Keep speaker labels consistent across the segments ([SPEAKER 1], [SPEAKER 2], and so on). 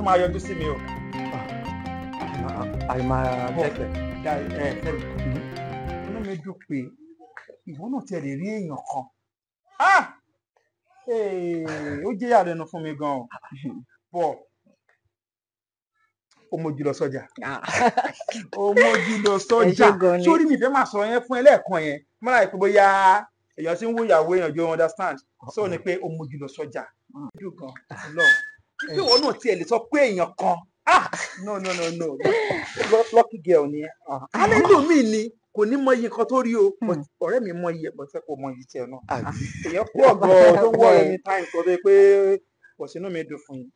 [SPEAKER 1] Tún máa yọjú sí mi o.
[SPEAKER 2] Àìmọ̀ jẹ́kẹ̀.
[SPEAKER 1] Fẹ́mi, inú mi dùn pé ìwọ náà tiẹ̀ lè rí èèyàn kan. Ó jẹ́ ìyàlẹ́nu fún mi gan-an. Bọ̀ ó mójú lọ sọ́jà. Ó mójú lọ sọ́jà. Sórí mi fẹ́ máa sọ̀rọ̀ yẹn fún ẹ lẹ́ẹ̀kan yẹn. Mọ́ra ìpè bóyá èèyàn ti ń wo ìyàwó èèyàn jọ understand. Sọ ni pé ó mójú lọ sọ́jà. Ojú gan lọ. Bí ìwọ náà tiẹ̀ lè sọ pé èèyàn kan. No no no no, lucky girl ni ẹ. Alẹ́ lómi ni kò ní mọ iye nǹkan tó rí o, ọ̀rẹ́ mi mọ iye ẹ̀pọ̀ tẹ́ kò mọ iye tiẹ̀ náà. Èèyàn pọ̀ gan-an tó ń wọ̀ ẹni táìmù tó dé pé kò sínú mi dùn fún yín.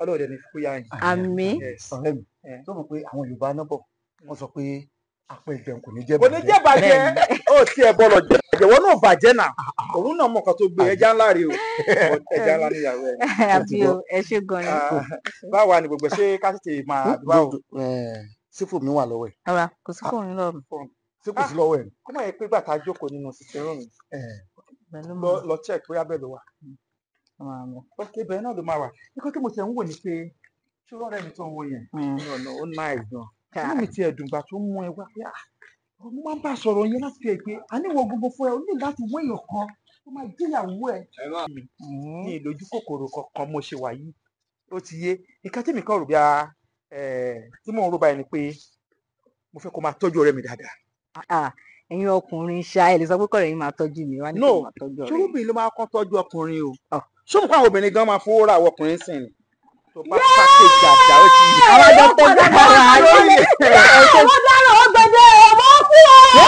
[SPEAKER 1] Ọlọ́run dẹ̀ ní fúyà yín.
[SPEAKER 3] Àmín.
[SPEAKER 2] Ọ̀rẹ́ mi, tó mọ̀ pé àwọn Yorùbá náà bọ̀, wọ́n sọ pé apá ìjẹun kò ní jẹ́
[SPEAKER 1] bàjẹ́. Kò ní jẹ́ bàjẹ́, ó tiẹ̀ bọ̀lọ̀ jẹ́ ìwọ náà bàjẹ́ náà. Òun náà mọ̀ nǹkan tó gbé ẹja ńlá rè o. Ẹja ńlá níyàwó ẹ.
[SPEAKER 3] Àbí o, ẹ ṣé gan ni.
[SPEAKER 1] Báwa ni gbogbo ṣé ká tètè máa báwo.
[SPEAKER 2] Ṣé fóònù mi wà lọ́wọ́ ẹ̀?
[SPEAKER 3] Rárá, kò sí fóònù lọ́wọ́ mi.
[SPEAKER 2] Ṣé kò sí lọ́wọ́ ẹ̀?
[SPEAKER 1] Kó má yẹ pé gbàtà jókòó nínú sitting room lọ check bóyá bẹ́ẹ̀ ló wà. Ok, bẹ́ẹ̀ náà ló máa wà. Nǹkan tí mo ti ń wò ni pé ṣé ọ̀rẹ́ mi tó ń wo yẹn? No, ó nice gan. Inú mi ti ẹ̀dùn gbà tó mú ẹ wá pé mo máa ń bá sọ̀rọ̀ yẹn láti fi ẹ̀ pé àníwọ̀ gbogbo fún ẹ o ní láti wọ èèyàn kan tó máa jẹ́yàwó ẹ. Ní ìlójú kòkòrò kankan mo ṣe wà yìí, ó ti yé. Nǹkan tí mi kàn rò bí a tí mò ń rò báyìí ni pé mo fẹ́ kó máa tọ́jú ọ̀rẹ́ mi dáadáa.
[SPEAKER 3] Ẹ̀yin ọkùnrin ṣá ẹ lè sọ pé kọ̀rẹ́ yín máa tọ́jú mi wá ní kó máa tọ́jú ọ̀rẹ́.
[SPEAKER 1] No, ṣé obìnrin ló máa kọ́ tọ́jú ọkùnrin o? Ṣé mo kọ́ àwọn obìnrin gan máa fowó ra àwọn ọkùnrin sìn ni? Tó bá pàkéjì àjà ó ti yé.
[SPEAKER 3] Àwọn àjọ tọ́jú ara rẹ̀.
[SPEAKER 4] Wọ́n dáná ó gbẹdẹ ọmọ kú o.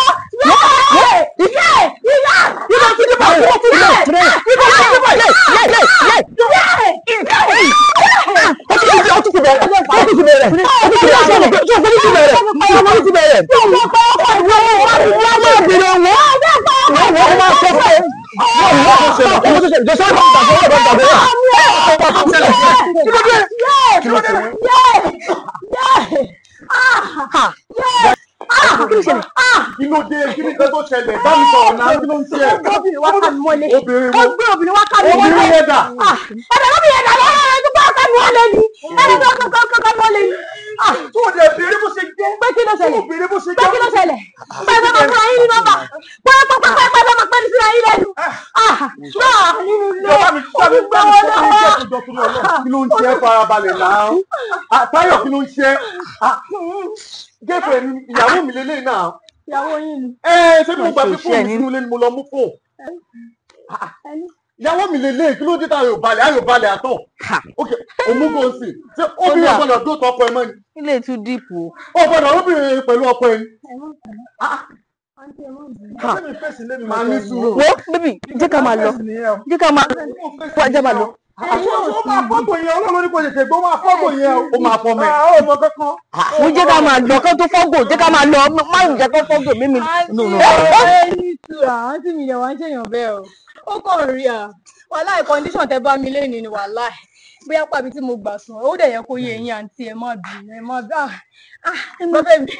[SPEAKER 4] Yé! Ìyá!
[SPEAKER 1] Ìlọ sí ní báyìí! Ìlọ sí ní báyìí! Ó ti bẹ̀rẹ̀! Ó ti bẹ̀rẹ̀! Ó ti bẹ̀rẹ̀! Kí ló dé? Kí ni tó ṣẹlẹ̀? Bá mi sọ̀rọ̀ náà, kí ló ń ṣe?
[SPEAKER 4] Ó gbé obìnrin wá ká mi mọ́lé. Ó gbé obìnrin wá ká mi mọ́lé.
[SPEAKER 1] Obìnrin yẹn dà.
[SPEAKER 4] Ọ̀dà lóbi yẹn dà lọ́wọ́ rẹ̀ tó bá ká mi mọ́lé ni. Ẹni tó ká mi mọ́lé ni.
[SPEAKER 1] Tó o dẹ̀ béèrè bó ṣe jẹ́.
[SPEAKER 4] Pé kí ló ṣẹlẹ̀?
[SPEAKER 1] Tó o béèrè bó ṣe jẹ́.
[SPEAKER 4] Pé kí ló ṣẹlẹ̀? Pé bá máa fúnra yín ní nọ́mbà. Pé pé pé pé bá máa pẹ́ ní síra yín lẹ́nu. Náà nínú ilé.
[SPEAKER 1] Olùgbé wọn náà. Kí ló ń ṣe farabalẹ̀ náà? Táyọ̀ kí ló ń ṣe? Girlfriend ìyàwó mi lélẹ́yìn náà.
[SPEAKER 4] Ìyàwó yín ni.
[SPEAKER 1] Ẹ ṣé mo gbàgbé fóònù mi sínú ilé ni mo lọ mú fóònù.
[SPEAKER 2] Ìyàwó mi lélẹ́yìn, kí ló dé tá ayò balẹ̀ ayò balẹ̀ àtọ̀? Ok, òmùgọ̀ sí. Ṣé obìnrin ọ̀gbọ́dọ̀ dó tọkọ ẹ mọ́ ni?
[SPEAKER 3] Ilé tún dìpọ̀.
[SPEAKER 2] Ó gbọ́dọ̀ obìnrin pẹ̀lú ọkọ ẹ ni.
[SPEAKER 1] Màá ní sùúrù.
[SPEAKER 3] Wo bébì, jẹ́ ká máa lọ. Jẹ́ ká máa lọ. Jẹ́ máa lọ.
[SPEAKER 1] Ó máa fọ́gbò yẹn, Ọlọ́run ní kò tètè gbó, ó máa fọ́gbò yẹn o.
[SPEAKER 2] Ó máa fọ́ mẹ́.
[SPEAKER 1] Ó mọ kankan.
[SPEAKER 3] Mo jẹ́ ká máa lọ kán tó fọ́gbò, jẹ́ ká máa lọ, má jẹ́ kó fọ́gbò mímu.
[SPEAKER 4] Àǹtí ìtura, àǹtí mi yẹn wá ń ṣèyàn bẹ́ẹ̀ o. Ó kàn rí à. Wàláì condition tẹ bá mi lénìí ni wàláì. Bóyá pàbí tí mo gbà sùn, ó dẹ̀ yẹ kó yé yín àǹtí ẹ má bínú, ẹ má bínú. Bàbá mi,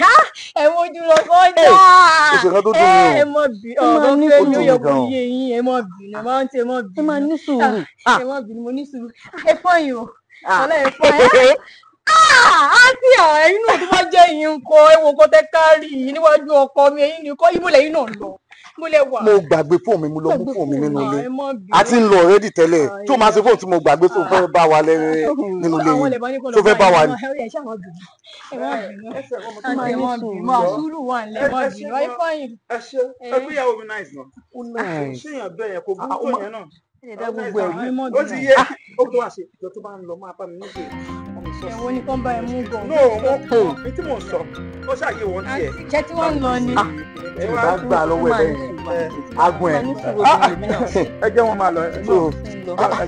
[SPEAKER 4] ẹ mójú lọ sọ́jà. Ẹ má bínú, ọ̀rọ̀ fẹ́ mi ó yẹ kó yé yín, ẹ má bínú, ẹ má ń tẹ ẹ má bínú.
[SPEAKER 3] Ẹ má ní sùúrù.
[SPEAKER 4] Ẹ má bínú, mo ní sùúrù. Ẹ fọ́yìn o, ọ̀la ẹ fọ́yìn. Àǹtí ẹ̀yin náà tó bá jẹ́ ẹ̀yin nǹkan, ẹ wo nǹkan tẹ́ kárì níwájú ọkọ mi, ẹ̀yin nìkan, ibo lẹ̀yin náà lọ.
[SPEAKER 2] Mo gbàgbé fóònù mi, mo lọ mú fóònù mi nínú ilé. A ti ń lọ already tẹ́lẹ̀. Tó máa ṣe fóònù tí mo gbàgbé tó fẹ́ bá wa lẹ́rẹ́ nínú ilé yìí. Tó fẹ́ bá wa ni.
[SPEAKER 1] Ẹ ṣe ẹgbéyàwó mi nice náà. Ṣé èèyàn bẹ́ẹ̀ yẹn kò burú tó yẹn náà? Ó ti yé. Ó tó wá ṣe ìjọ tó bá ń lọ máa bá mi níbi.
[SPEAKER 4] Ẹ̀wọ̀n ni kán bá ẹ mú gan.
[SPEAKER 1] No, mo tí mò ń sọ, ó ṣàyè wọ́n tiẹ̀.
[SPEAKER 4] Ṣé tí wọ́n ń lọ ni?
[SPEAKER 2] Tí o bá gbà lọ́wọ́ ẹ bẹ́ẹ̀ agun ẹ̀.
[SPEAKER 1] Ẹ jẹ́ wọn máa lọ. Ẹ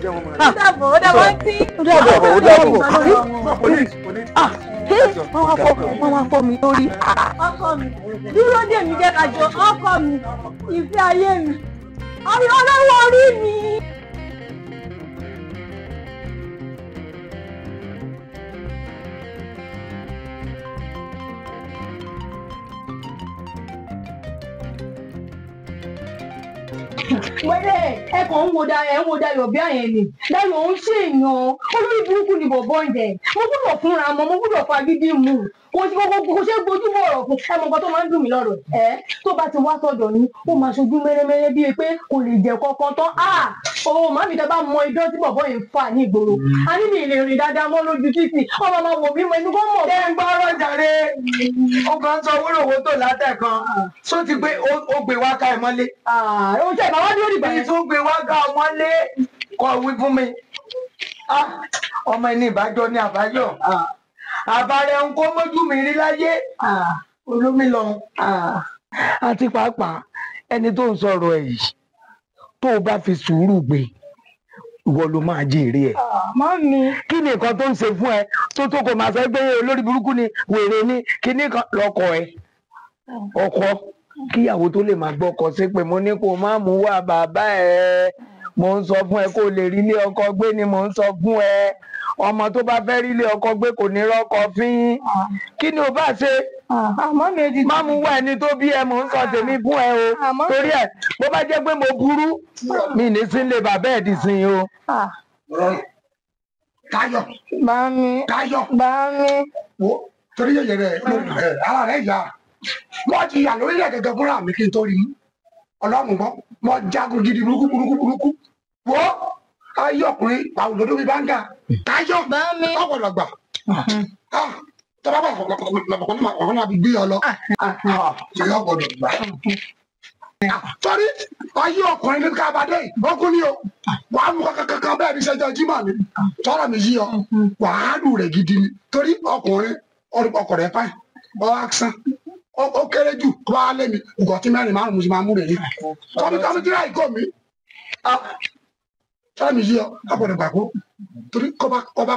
[SPEAKER 1] jẹ́ wọn máa lọ.
[SPEAKER 4] Ó dàbọ̀, ó dàbọ̀ tí.
[SPEAKER 3] Ó dàbọ̀, ó dàbọ̀. Wọ́n wá fọ́ mi lórí.
[SPEAKER 4] Ọkọ mi, dúró dè mí jẹ́ ká jọ ọkọ mi, ìfẹ́ ayé mi, ọlọ́wọ́ orí mi. Wẹ́rẹ́ ẹ kàn ń wo Dayọ̀ bí àyẹn ni. Dayọ̀ ń ṣe èèyàn olórí burúkú ni bọ̀bọ̀ ń jẹ. Mo gbọ́dọ̀ fúnra mọ́, mo gbọ́dọ̀ fagídí mu. Kò ṣe gbójúmọ̀ ọ̀rọ̀ fún ẹ mọ nǹkan tó máa ń dùn mí lọ́rọ̀ ẹ tó bá ti wá sọ́dọ̀ yín ó máa ṣojú mẹ́rẹ́mẹ́rẹ́ bíi pé kò lè jẹ kankan tán. Owó màmí tẹ bá mọ idán tí bọ̀bọ̀ yìí ń fà ní ìgboro. A ní mi lè rìn dáadáa mọ́ lójú títì. Ọmọ máa wò mí mọ inú kó mọ̀.
[SPEAKER 5] Ṣé ń gbọ́rọ̀ jàre? Ó kàn ń sọ wúròwó tó látẹ̀kan. Só ti gbé ó gbé wá ká ẹ mọ́lé.
[SPEAKER 4] Ó ṣe ìbáwá dúró dìgbà yẹn.
[SPEAKER 5] Bí tó gbé wá ká ọ mọ́lé kọ wí fún mi. Ọmọ ẹni ìbájọ́ ní àbáyọ̀. Àbárẹ̀ ń kó mójú mi rí láyé. Olómi lọ. Àti pàápàá ẹni tó ń sọ̀rọ̀ ẹ̀ yìí tó o bá fi sùúrù gbé ìwọ ló máa jèrè ẹ̀.
[SPEAKER 4] Mami.
[SPEAKER 5] Kí ni nǹkan tó ń ṣe fún ẹ tó tó kò máa sọ pé olórí burúkú ni wèrè ni kíní kan lọkọ ẹ ọkọ kíyàwó tó lè máa gbọ́kọ sí pé mo ní kó má mú wá bàbá ẹ mo ń sọ fún ẹ kó lè rí ilé ọkọ gbé ni mo ń sọ fún ẹ ọmọ tó bá fẹ́ rí ilé ọkọ gbé kò ní rọ́kọ fín kí ni o bá ṣe má mú wá ẹni tó bí ẹ mò ń sọ tèmi fún ẹ o torí ẹ bó bá jẹ́ pé mo burú mi ní sí ilé bàbá ẹ̀ dì sí o.
[SPEAKER 6] Táyọ̀
[SPEAKER 4] Bámi.
[SPEAKER 6] Táyọ̀
[SPEAKER 4] Bámi.
[SPEAKER 6] Wo torí yẹyẹ rẹ ara rẹ yà wọ́n ti yà lórí ẹ̀ gẹ́gẹ́ fúnra mi kí n tó rí Ọlọ́run gbọ́ mo jagun gidi burúkú burúkú burúkú wo ayé ọkùnrin pàwọn lọ́dún bíi báńgà Táyọ̀ ọ̀gbọ̀dọ̀ gbà tọ́ba bá ọ̀kan náà gbé ọ lọ ìyá ọ̀gbọ̀dọ̀ gbà. Torí ayé ọkùnrin ní ká bá dé ọkùnrin o wàá mú kankan bẹ́ẹ̀ bí sẹ́jọ́ jimá ni tọ́rọ̀ mi yí ọ wàá lù rẹ̀ gidi ni torí ọkùnrin ọkọ̀ rẹ̀ fáìn ọ aksan ó kéré jù kó bá lé mi nǹkan tí mẹ́rin márùn-ún sì máa mú rẹ̀ ní tọ́mi tọ́mi tí láì kọ́ mi tọ́rọ̀ mi yí ọ ọ̀gbọ̀dọ̀ gbà kó torí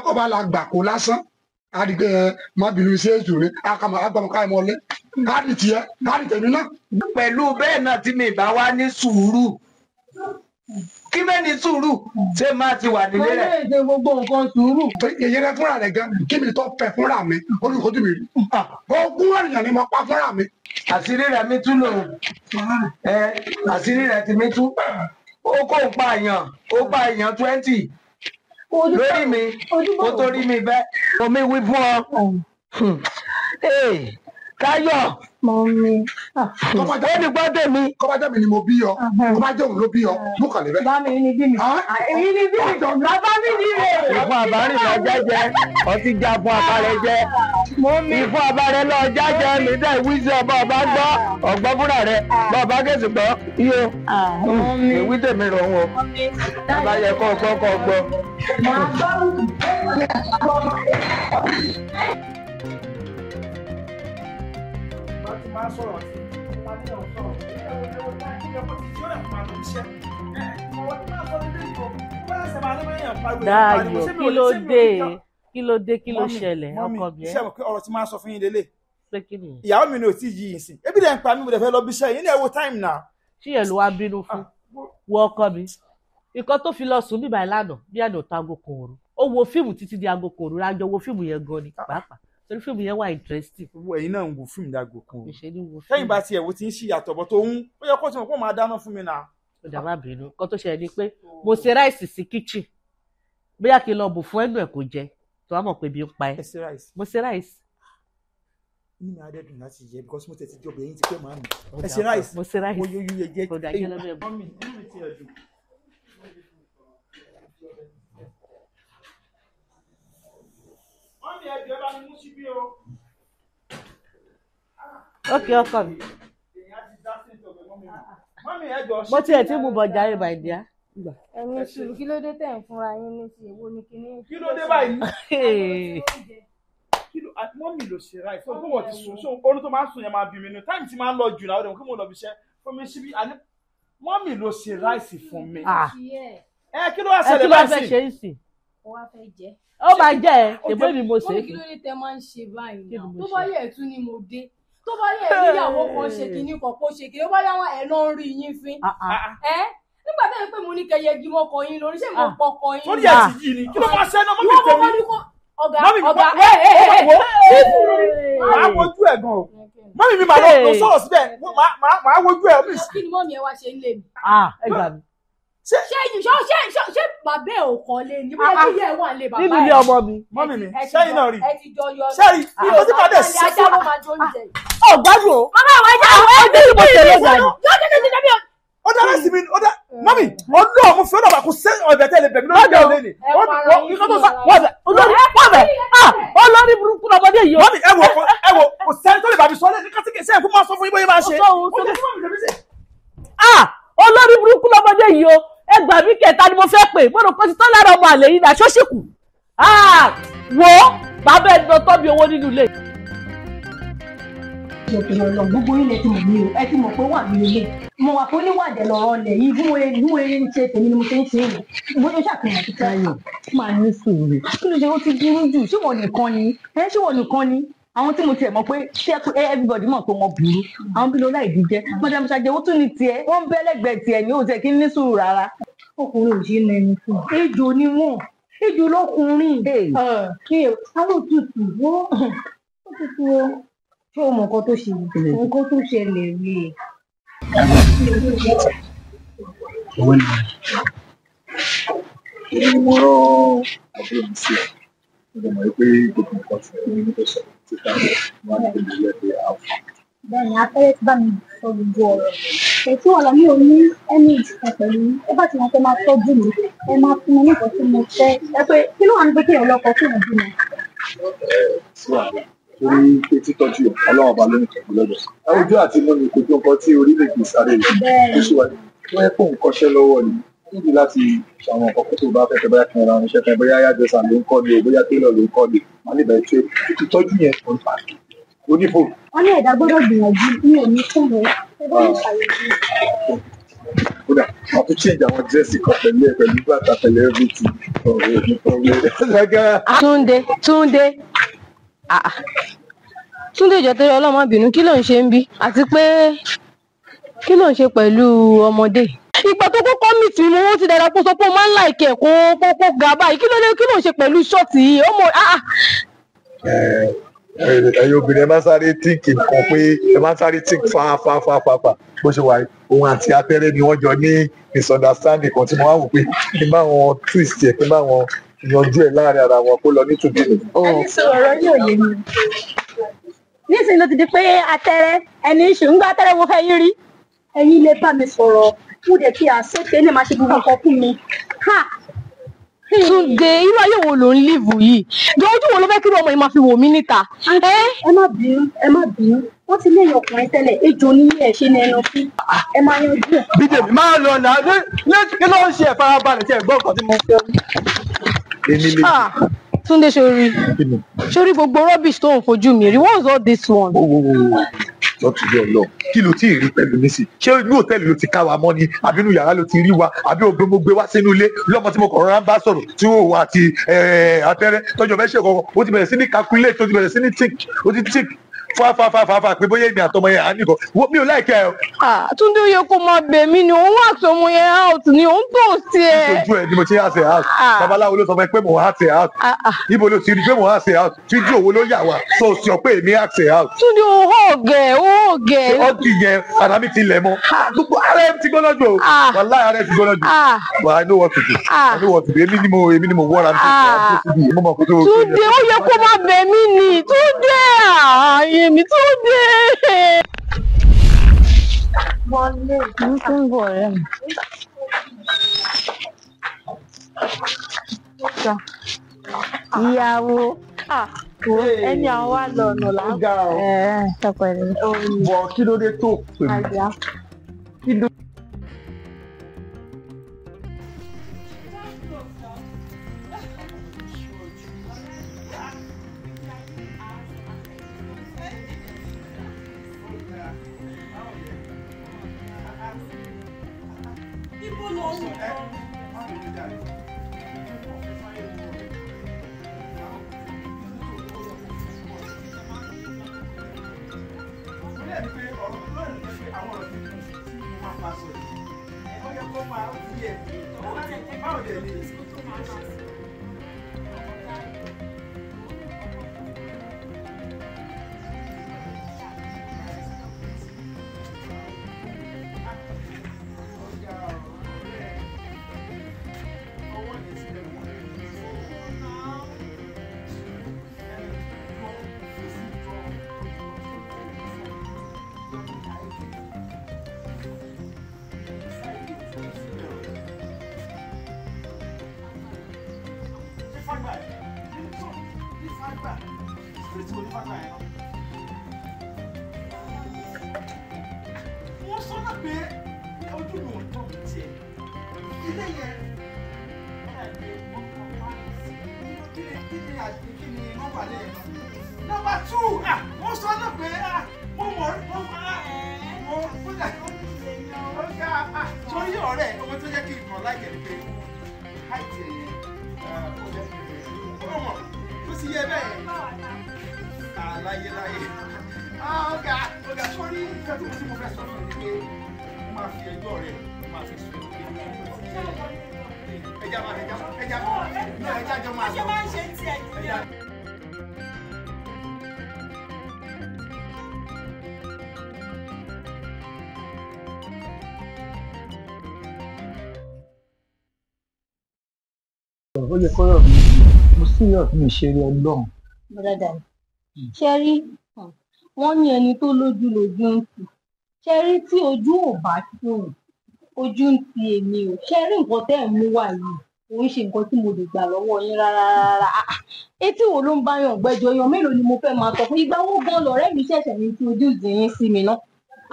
[SPEAKER 6] kọ́ba la gbà kó lásán adigbe má bínú sí ètò rẹ agbamọka ẹ mọlẹ káàdì tiẹ káàdì tèmi náà.
[SPEAKER 5] Pẹ̀lú bẹ́ẹ̀ náà tí mi bá wá ní sùúrù kí mẹ́ni sùúrù ṣé máa ti wà nílé rẹ̀.
[SPEAKER 4] Mo lè ṣe gbogbo nǹkan sùúrù.
[SPEAKER 6] Yèyé rẹ fúnra rẹ gan kí mi tó fẹ́ fúnra mi olùkójú mi rí ogún ènìyàn ni mo pa fúnra mi.
[SPEAKER 5] Àṣírí rẹ mi tú lò ẹ àṣírí rẹ ti mi tú ó kó ń pa èèyàn ó pa èèyàn 20 lórí mi kó tó rí mi bẹ́ẹ̀ omi wí fún ọ Táyọ̀ ó ní gbọ́ tèmi.
[SPEAKER 6] Kọ́bá jẹ́ mi ni mo bí ọ kọ́bá jẹ́ òun ló bí ọ mú kàn lébẹ̀.
[SPEAKER 4] Bá mi ní bí mi èmi ní bí mi bàbá mi ní rè.
[SPEAKER 5] Ìfún àbárìn lọ jẹ́jẹ́ ọtí já fún àbárẹ̀ jẹ́ ìfún àbárẹ̀ lọ jẹ́jẹ́ mi dá ìwísí ọba ọba gbọ́ ọ̀gbọ́n fúnra rẹ̀ bá ọba kẹsì gbọ́ iyo ìwí tèmi rọ̀ ń wọ bàbá yẹ kọ́ gbọ́ kọ́ gbọ́.
[SPEAKER 1] Máa sọ̀rọ̀ sí máa ní ọ̀sán
[SPEAKER 7] Dayọ̀ kí ló dé kí ló dé kí ló ṣẹlẹ̀ ọkọ mi ẹ.
[SPEAKER 1] Ṣé ọ̀rọ̀ tí máa sọ fún yín lélẹ̀ ìyàwó mi ni ò tí ì yí ìsìn ebi dẹ̀ ń pa mí mo dẹ̀ fẹ́ lọ bí iṣẹ́ yín ní ẹ wo time now.
[SPEAKER 7] Ṣé ẹ ló wá bínú fún wọ ọkọ mi nǹkan tó fi lọ sùn bíbá ìlànà bí àná tó aago kan òru ó wo fíìmù títí di aago kan òru rájọ wo fíìmù yẹn gan ni pàápàá torí fíìmù yẹn wà interesting.
[SPEAKER 1] Ẹ̀yin náà ń wo fíìmù dágò kan o
[SPEAKER 7] sẹ́yìn
[SPEAKER 1] sẹ́yìn bá tiẹ̀ wo ti ń ṣì yàtọ̀ bọ́ tó ń ó yẹ kó tí mo kó máa dáná fún mi náà.
[SPEAKER 7] Ó dà má bínú nǹkan tó ṣẹlẹ̀ ni pé mo ṣe ráìsì sí kíchìn bóyá kí n lọ bù fún ẹnu ẹ̀ kò jẹ tó wá mọ̀ pé bí ń pa ẹ́.
[SPEAKER 1] Ẹ ṣe ráìsì.
[SPEAKER 7] Mo ṣe ráìsì.
[SPEAKER 1] Inú mi á dẹ̀ dùn láti jẹ because mo tẹ̀ ti jọbẹ̀ yín ti pẹ́ màá mi. Ẹ ṣe ráìsì.
[SPEAKER 7] Mo ṣe ráìsì.
[SPEAKER 1] Mo yóò yẹ jẹ.
[SPEAKER 7] Kò dà jẹ́ lọ́bẹ̀ bọ̀.
[SPEAKER 1] Mọ́mì inú mi ti ẹ̀ dùn. Mọ́mì ẹ jọ̀ọ́ ẹ bá mi mú síbí o.
[SPEAKER 7] Ok ọkọ mi.
[SPEAKER 1] Mọ́mì ẹ jọ̀ọ́
[SPEAKER 7] Mo tiẹ̀ tí mo bọ̀ jàre my dear.
[SPEAKER 4] Ẹ̀yin sùúrù kí ló dé tẹ̀ ń fúnra yín ní ti èwo ni kíní.
[SPEAKER 1] Kí ló dé báyìí? Kí ló mọ́mì ló ṣe ráì fún ọgbọ́n ti sùn so oorun tó máa ń sùn yẹn máa bí mi nù táìmù tí máa ń lọ jù náà ó dẹ̀ mọ̀ kí mo lọ bí iṣẹ́ fún mi síbí àní mọ́mì ló ṣe ráìsì fún mi. Ẹ kí ló wá ṣẹlẹ̀ báyìí
[SPEAKER 7] ṣe é sìn?
[SPEAKER 4] Ó wá fẹ́ jẹ.
[SPEAKER 7] Ó máa jẹ́ ẹ ṣèbó mi mo ṣe é.
[SPEAKER 4] Mọ́mì kí ló dé tẹ máa ń ṣe báyìí náà tó bá yẹ ẹ̀tún ni mo dé tó bá yẹ níyàwó kan ṣe kinní kan kó ṣe kinní ó bá yáwọn ẹ̀ náà ń rí yín fín. Ẹ nígbà tẹ́ ẹ pé mo ní kẹ́ yẹgi mọ́kọ yín lórí ṣé mo pọkọ yín.
[SPEAKER 1] Sórí ẹ̀ ti yí ni kí ló máa ṣe náà mọ́mì tèmi.
[SPEAKER 4] Ọ̀gá
[SPEAKER 1] Mọ́mì
[SPEAKER 4] ọ̀gá
[SPEAKER 1] ẹ ẹ ẹ wo máa wojú ẹ̀ gan o Mọ́mì mi máa lọ sọ̀rọ̀ síbẹ̀, màá wojú ẹ̀.
[SPEAKER 4] Kí ni mọ́mì ẹ wá ṣe ń lé mi?
[SPEAKER 7] Ẹ gbà mí.
[SPEAKER 4] Ṣé ṣé bàbá ẹ ò kọ́ lé ní bóyá kí yẹ wà lé bàbá ẹ.
[SPEAKER 7] Nínú ilé ọmọ mi.
[SPEAKER 1] Mọ́mì mi, ṣẹ́yìn náà rí.
[SPEAKER 4] Ẹ ti jọ yọ.
[SPEAKER 1] Ṣẹ́yìn, ìbò tí màá dẹ̀ sí
[SPEAKER 4] fún ọ.
[SPEAKER 7] Ọ̀gbádùn o.
[SPEAKER 4] Màmá àwọn ẹja àwọn
[SPEAKER 7] ẹja ìbò tẹ̀lé gàdí.
[SPEAKER 1] Ó dára sí mi, ó dá mọ́mì, ọlọ́ọ̀ mo fi ọ̀dọ̀ kò sẹ́ ọ̀bẹ̀ tẹ́lẹ̀ bẹ̀mí lórí ìgbà òlé ni.
[SPEAKER 7] Olórí burúkú lọmọdé yìí.
[SPEAKER 1] Mọ́mì ẹ wo kò sẹ́ni tó lè bàbí sọ́lé ní kásìkè sẹ́yìn fún máa sọ fún yín bóyá máa ṣe.
[SPEAKER 7] Olórí burúkú lọmọdé yìí o, ẹ gbà mí kẹta ni mo fẹ́ pè, mo rò pé títọ́ lára ọmọ àlè yìí náà ṣóṣìkù. Wo bàbá ẹ lọ tọ́bi owó nínú ilé.
[SPEAKER 4] Ìjọba gbogbo ilẹ̀ ti mọ̀ mí o, ẹ ti mọ̀ pé wà mí lélẹ̀. Mo wà fún oníwàdẹ̀ lọ̀rọ̀ ọ̀lẹ̀ yìí, bí mo ṣe ń ṣe tèmi ni mo ṣe ń ṣe èyí. Mo ṣe ṣàfihàn títí.
[SPEAKER 3] Táyọ̀ máa ní sùúrù.
[SPEAKER 4] Kí ló ṣe ó ti burú jù? Ṣé wọ́n nìkan ni? Ẹ ṣé wọ́n nìkan ni? Àwọn tí mo tiẹ̀ mọ̀ pé ṣé everybody mọ̀ pé wọ́n burú. Àwọn bí lọ́lá ìdíjẹ́. Mọ̀dàmú ṣàjẹ́ ó tún ní tiẹ̀. Wọ́n ń bẹ́ lẹ́gbẹ̀ẹ́ tiẹ̀ ní òun tiẹ̀ kí ń ní sùúrù rárá. Ọkùnrin ò ṣe é nẹnu fún. Ejò ni wọ́n. Ejò lọ́kùnrin. Àwọn òtútù wọ́n. Òtútù wọ́n. Ṣé o mọ nǹkan tó ṣe nǹkan tó ṣẹlẹ̀ rí e.
[SPEAKER 2] Owó ni èmi mo rán àbúrò mi sí ẹ. Mo mọ̀ pé gbogbo nǹkan tí mo ní kò sọ ti ta wọn á ní kí n lè pé àwọn.
[SPEAKER 8] Bẹ́ẹ̀ni, afẹ́rẹ́ ti bá mi sọ gbogbo ọ̀rọ̀. Ètí wàhálà mi ò ní ẹni ìṣùkàn pẹ̀lú yín. Ẹ bá ti mọ̀ pé máa tọ́jú mi, ẹ máa fún mi ní nǹkan tí mo fẹ́. Ẹ pé kí ló wà ní pé kéèyàn lọ́kọ kéèyàn bímọ?
[SPEAKER 2] Ẹ sí wàhálà torí pé títọ́jú ọlọ́run ọba ló ń tọ́jú lọ́dọ̀. Ojú àti mú mi kò tó nǹkan tí orílẹ̀-èdè sáré rẹ̀ tó ṣe wáyé. Wọ́n yẹ kó nǹkan ṣẹ́ lọ́wọ́ ni. Níbi láti ṣàwọn nǹkan tó bá fẹ́ fẹ́ bóyá kí n ra irinṣẹ́ fẹ́ bóyá yájọsà ló ń kọ́ ni o bóyá télọ̀ ló ń kọ́ ni. Màá lè bẹ̀rẹ̀ ṣe ìtọ́jú yẹn kò ń pa. Onífò.
[SPEAKER 8] Wọ́n ní ẹ̀dá gbọ́dọ̀ gbìyànjú mi ò ní fún mi. Ẹ bá mi ṣàyẹ̀wò.
[SPEAKER 2] Kódà wọ́n tún change àwọn dírẹ́sì kan pẹ̀lú ẹ̀ pẹ̀lú bàtà pẹ̀lú everything.
[SPEAKER 4] Túndé Túndé Túndé ìjọ torí ọlọ́mọ bínú kí ló ń ṣe ń bí àti pé kí ló ń ṣe pẹ̀lú ọmọdé. Ìgbà tó kọ́kọ́ mì tí mo wọ́n ti dára kó sọ pé ó máa ń láìkẹ́ kó kó kó ga báyìí kí ló dé kí ló ń ṣe pẹ̀lú ṣọ́ọ̀tì yìí ọmọ.
[SPEAKER 2] Ẹ̀yin obìnrin ẹ máa sáré tíǹkì nǹkan pé ẹ máa sáré tíǹkì fa fa fa fa fa bó ṣe wà òun àti atẹ́rẹ́ ni wọ́n jọ ní misunderstanding kan tí mo wá wò pé kí n bá wọn twist ẹ̀ kí n bá wọn yanjú ẹ̀ láàrin ara wọn kó lọ nítubí nù.
[SPEAKER 8] Ẹni sọ ọ̀rọ̀ yóò yé mi. Nísìnyí ló ti di pé atẹ́rẹ́ ẹni ìṣù ń gbọ́ atẹ́rẹ́ wo fẹ́ yín rí. Ẹ̀yin lè bá mi sọ̀rọ̀ mo dẹ̀ ti àṣetẹ ní màá ṣe gbogbo nǹkan fún mi.
[SPEAKER 4] Túndé irú ayé wo ló ń líìfù yìí? Jọ ojú wo ló fẹ́ kí irú ọmọ yìí máa fi wò mí níta?
[SPEAKER 8] Ẹ má bínú, ẹ má bínú. Wọ́n ti léyìn ọkùnrin tẹ́lẹ̀, ejò ní ẹ̀ ṣe ní ẹnu fún. Ẹ máa yanjú ẹ̀.
[SPEAKER 1] Bídèmí máa lọ nà kí ló ń ṣe ẹ̀farabalẹ̀ tí ẹ̀ gbọ́ nǹkan tí mo fẹ́.
[SPEAKER 4] Túndé sori sori gbogbo rubbish tó ń fojú mi rí, what's all this one?
[SPEAKER 2] Lọ́tùjọ́ lọ kí ló tí ì rí pẹ̀lú mi sí? Ṣé inú hòtẹ́ẹ̀lì ló ti ká wa mọ́ ni àbí inú yàrá ló ti rí wa àbí ògbé mo gbé wá sínú ilé lọ́mọ tí mo kọ̀ rọra ń bá sọ̀rọ̀ tí ó wà àti atẹ́rẹ́ tọ́jọ́ fẹ́ ṣe kọ̀ọ̀kan ó ti bẹ̀rẹ̀ sí ní calculate ó ti bẹ̀rẹ̀ sí ní tick ó ti tick fa fa fa fa fa pé bóyá èmi àtọmọ yẹn à ń nìkan mi ò láìkẹ́ ẹ.
[SPEAKER 4] Túndé ó yẹ kó máa bẹ̀ mí ni òun wà tọmọ yẹn out ni òun tó sí ẹ.
[SPEAKER 2] Ojú ẹ ni mo ti ń àṣẹ out babaláwo ló sọ fún ẹ pé mò ń àṣẹ out ibo ló ti rí pé mò ń àṣẹ out fídíò wo ló yà wá tó sọ pé èmi àṣẹ out.
[SPEAKER 4] Túndé ó ọ̀gẹ̀ ó ọ̀gẹ̀.
[SPEAKER 2] Ọ̀gì yẹn ara mi ti lẹ̀ mọ́ gbogbo ara ẹ ti gbóná jù o wàláhì ara ẹ ti gbóná jù but I know what to do I know what to do èmi ni mo wọ́ra mi mo mọ̀ kó tó.
[SPEAKER 4] Túndé ó yẹ kó máa bẹ̀ mí ni Túndé ààyè mi Túndé.
[SPEAKER 3] Wọlé, mo tún ń bọ̀ ọ̀rẹ́ mi. Ìyàwó ẹni àwọn wá lọ ọ̀nà là ń pẹ̀lẹ́.
[SPEAKER 1] Bọ̀ kí ló dé tó pè mí? Kí ló Ojú mi ò tọ́ mi tiẹ̀. Ilé yẹn kí ni nọ́mbà lé yẹn náà? Nọ́mbà 2, mo sọ náà pé mo mọ̀ mo kódà ó ga sórí ọ̀rẹ́ ọmọ tó jẹ́ kí n kàn láìkẹ́ ni pé háìtì ẹ̀yẹn ó jẹ́ ọmọ tó sì yẹ bẹ́ẹ̀ láyé láyé. Ọ̀gá ọ̀gá sórí nǹkan tí mo fẹ́ sọ fún mi pé mo máa fi ẹjọ́ rẹ̀ mo máa fi sùn ẹja máa ẹja ẹja náà ẹja jọ máa lọ.
[SPEAKER 4] Ṣé máa ń ṣe tiẹ̀ nìyẹn?
[SPEAKER 2] Ó yẹ kọ́rọ̀ mi, mo serious, mi ṣeré Ọlọ́run.
[SPEAKER 8] Bọ́dà ṣe rí, wọ́n ní ẹni tó lójú lójú ń tì. Ṣe rí tí ojú ò bá tì, ojú ń ti èmi o. Ṣe rí nǹkan tẹ́ ẹ̀ mú wá yìí, kò ń ṣe nǹkan tí mo lè gbà lọ́wọ́ yín rárá rárá. Etí wo ló ń bá yàn gbẹ́jọ́ yan? Mélòó ni mo fẹ́ máa sọ fún? Ìgbà wo gan lọ̀rẹ́ mi ṣẹ̀ṣẹ̀ ní introduce yín sí mi náà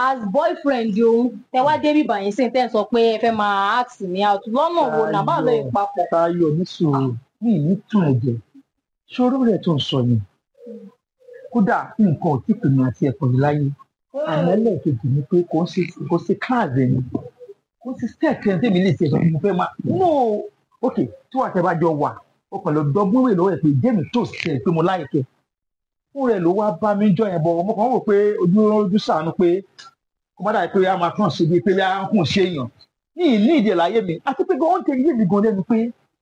[SPEAKER 8] as boyfriend òun? Tẹ wá dé bíbà yín sí tẹ́ ẹ sọ pé ẹ fẹ́ máa ask me out lọ́nà wo náà? Báwo ló yẹ papọ̀?
[SPEAKER 2] Táyọ̀, ní sùúrù, mi ní tún ẹ̀jẹ̀ ṣòro rẹ̀ tó ń sọ yẹn. Kódà nǹkan ò tí pèmí àti ẹ̀kọ́ yìí láyé. Àmọ́ ẹlẹ́ẹ̀kejì ni pé kò ń ṣe kíláàsì ẹni, kò ń ṣe step ẹni tẹ́mi lè ṣe ẹ̀sọ́ mo fẹ́ máa no. Ok, tí wàá tẹ́ bá jọ wà, ó kàn lọ dọ́gbọ́n wè lọ́wọ́ ẹ̀ pé jẹ́mi tó ṣe pé mo láìkẹ́ fún rẹ̀ ló wá bá mi jọ yẹn bọ̀. Mo kàn ń wò pé ojú ojú sànú pé kó má dàbí pé a máa kàn ṣe bíi pé a kàn ṣe èèyàn ní ìní ìdí ẹ̀ láyé mi. Àti pé gan ó ń tẹ ilé mi gan lẹ́nu pé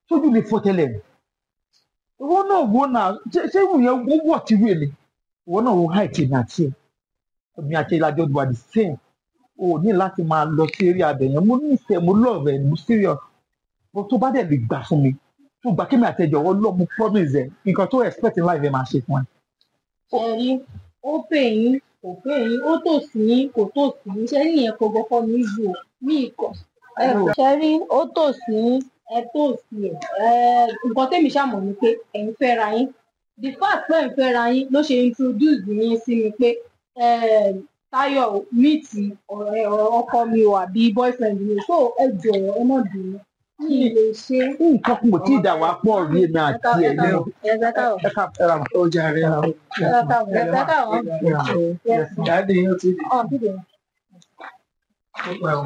[SPEAKER 2] tójú lè fọ́ tẹ́lẹ̀. Ìwọ náà wo náà, ṣé ìwù yẹn ó wọ̀ tí wù èmi? Ìwọ náà wo height èmi àti ẹ̀, èmi àti ìlàjọ wà the same. O ní láti máa lọ sí eré abẹ yẹn. Mo nífẹ̀ẹ́, mo love ẹ̀, mo serious. Bó tó bá dẹ̀ lè gbà fún mi, tó gbà kí mi àtẹ̀jọ̀ wọ́n lọ́, mo promise ẹ̀, nǹkan tó expect in life ẹ̀ máa ṣe fún ẹ.
[SPEAKER 8] Ṣe rí, ó pè yín, kò pè yín, ó tòsí yín, kò tòsí yín, ṣe rí yẹn kò gbọ́kọ́ mi jù ó mí kọ̀. Ṣe rí, ó tòsí yín, ẹ tòsí ẹ. Nǹkan tẹ́mi ṣàmọ̀ ni pé ẹ̀ ń fẹ́ra yín. The fact pé ẹ̀ ń fẹ́ra yín ló ṣe introduce yín sí mi pé Táyọ̀ meet ọkọ mi o àbí boyfriend mi o. So ẹ jọ̀ọ́, ẹ má bínú, mi ì lè ṣe.
[SPEAKER 2] Nǹkan kò tí ì dà wá pọ̀ rí èmi àti ẹ̀ ní.
[SPEAKER 8] Ẹ káàbọ̀.
[SPEAKER 2] Ẹ ká ẹ ra
[SPEAKER 6] Ó jàre.
[SPEAKER 8] Ẹ káàbọ̀, ẹ káàbọ̀.
[SPEAKER 6] Jáde yóò ti di.
[SPEAKER 8] Ọ̀ dídè.
[SPEAKER 2] Ṣé wọn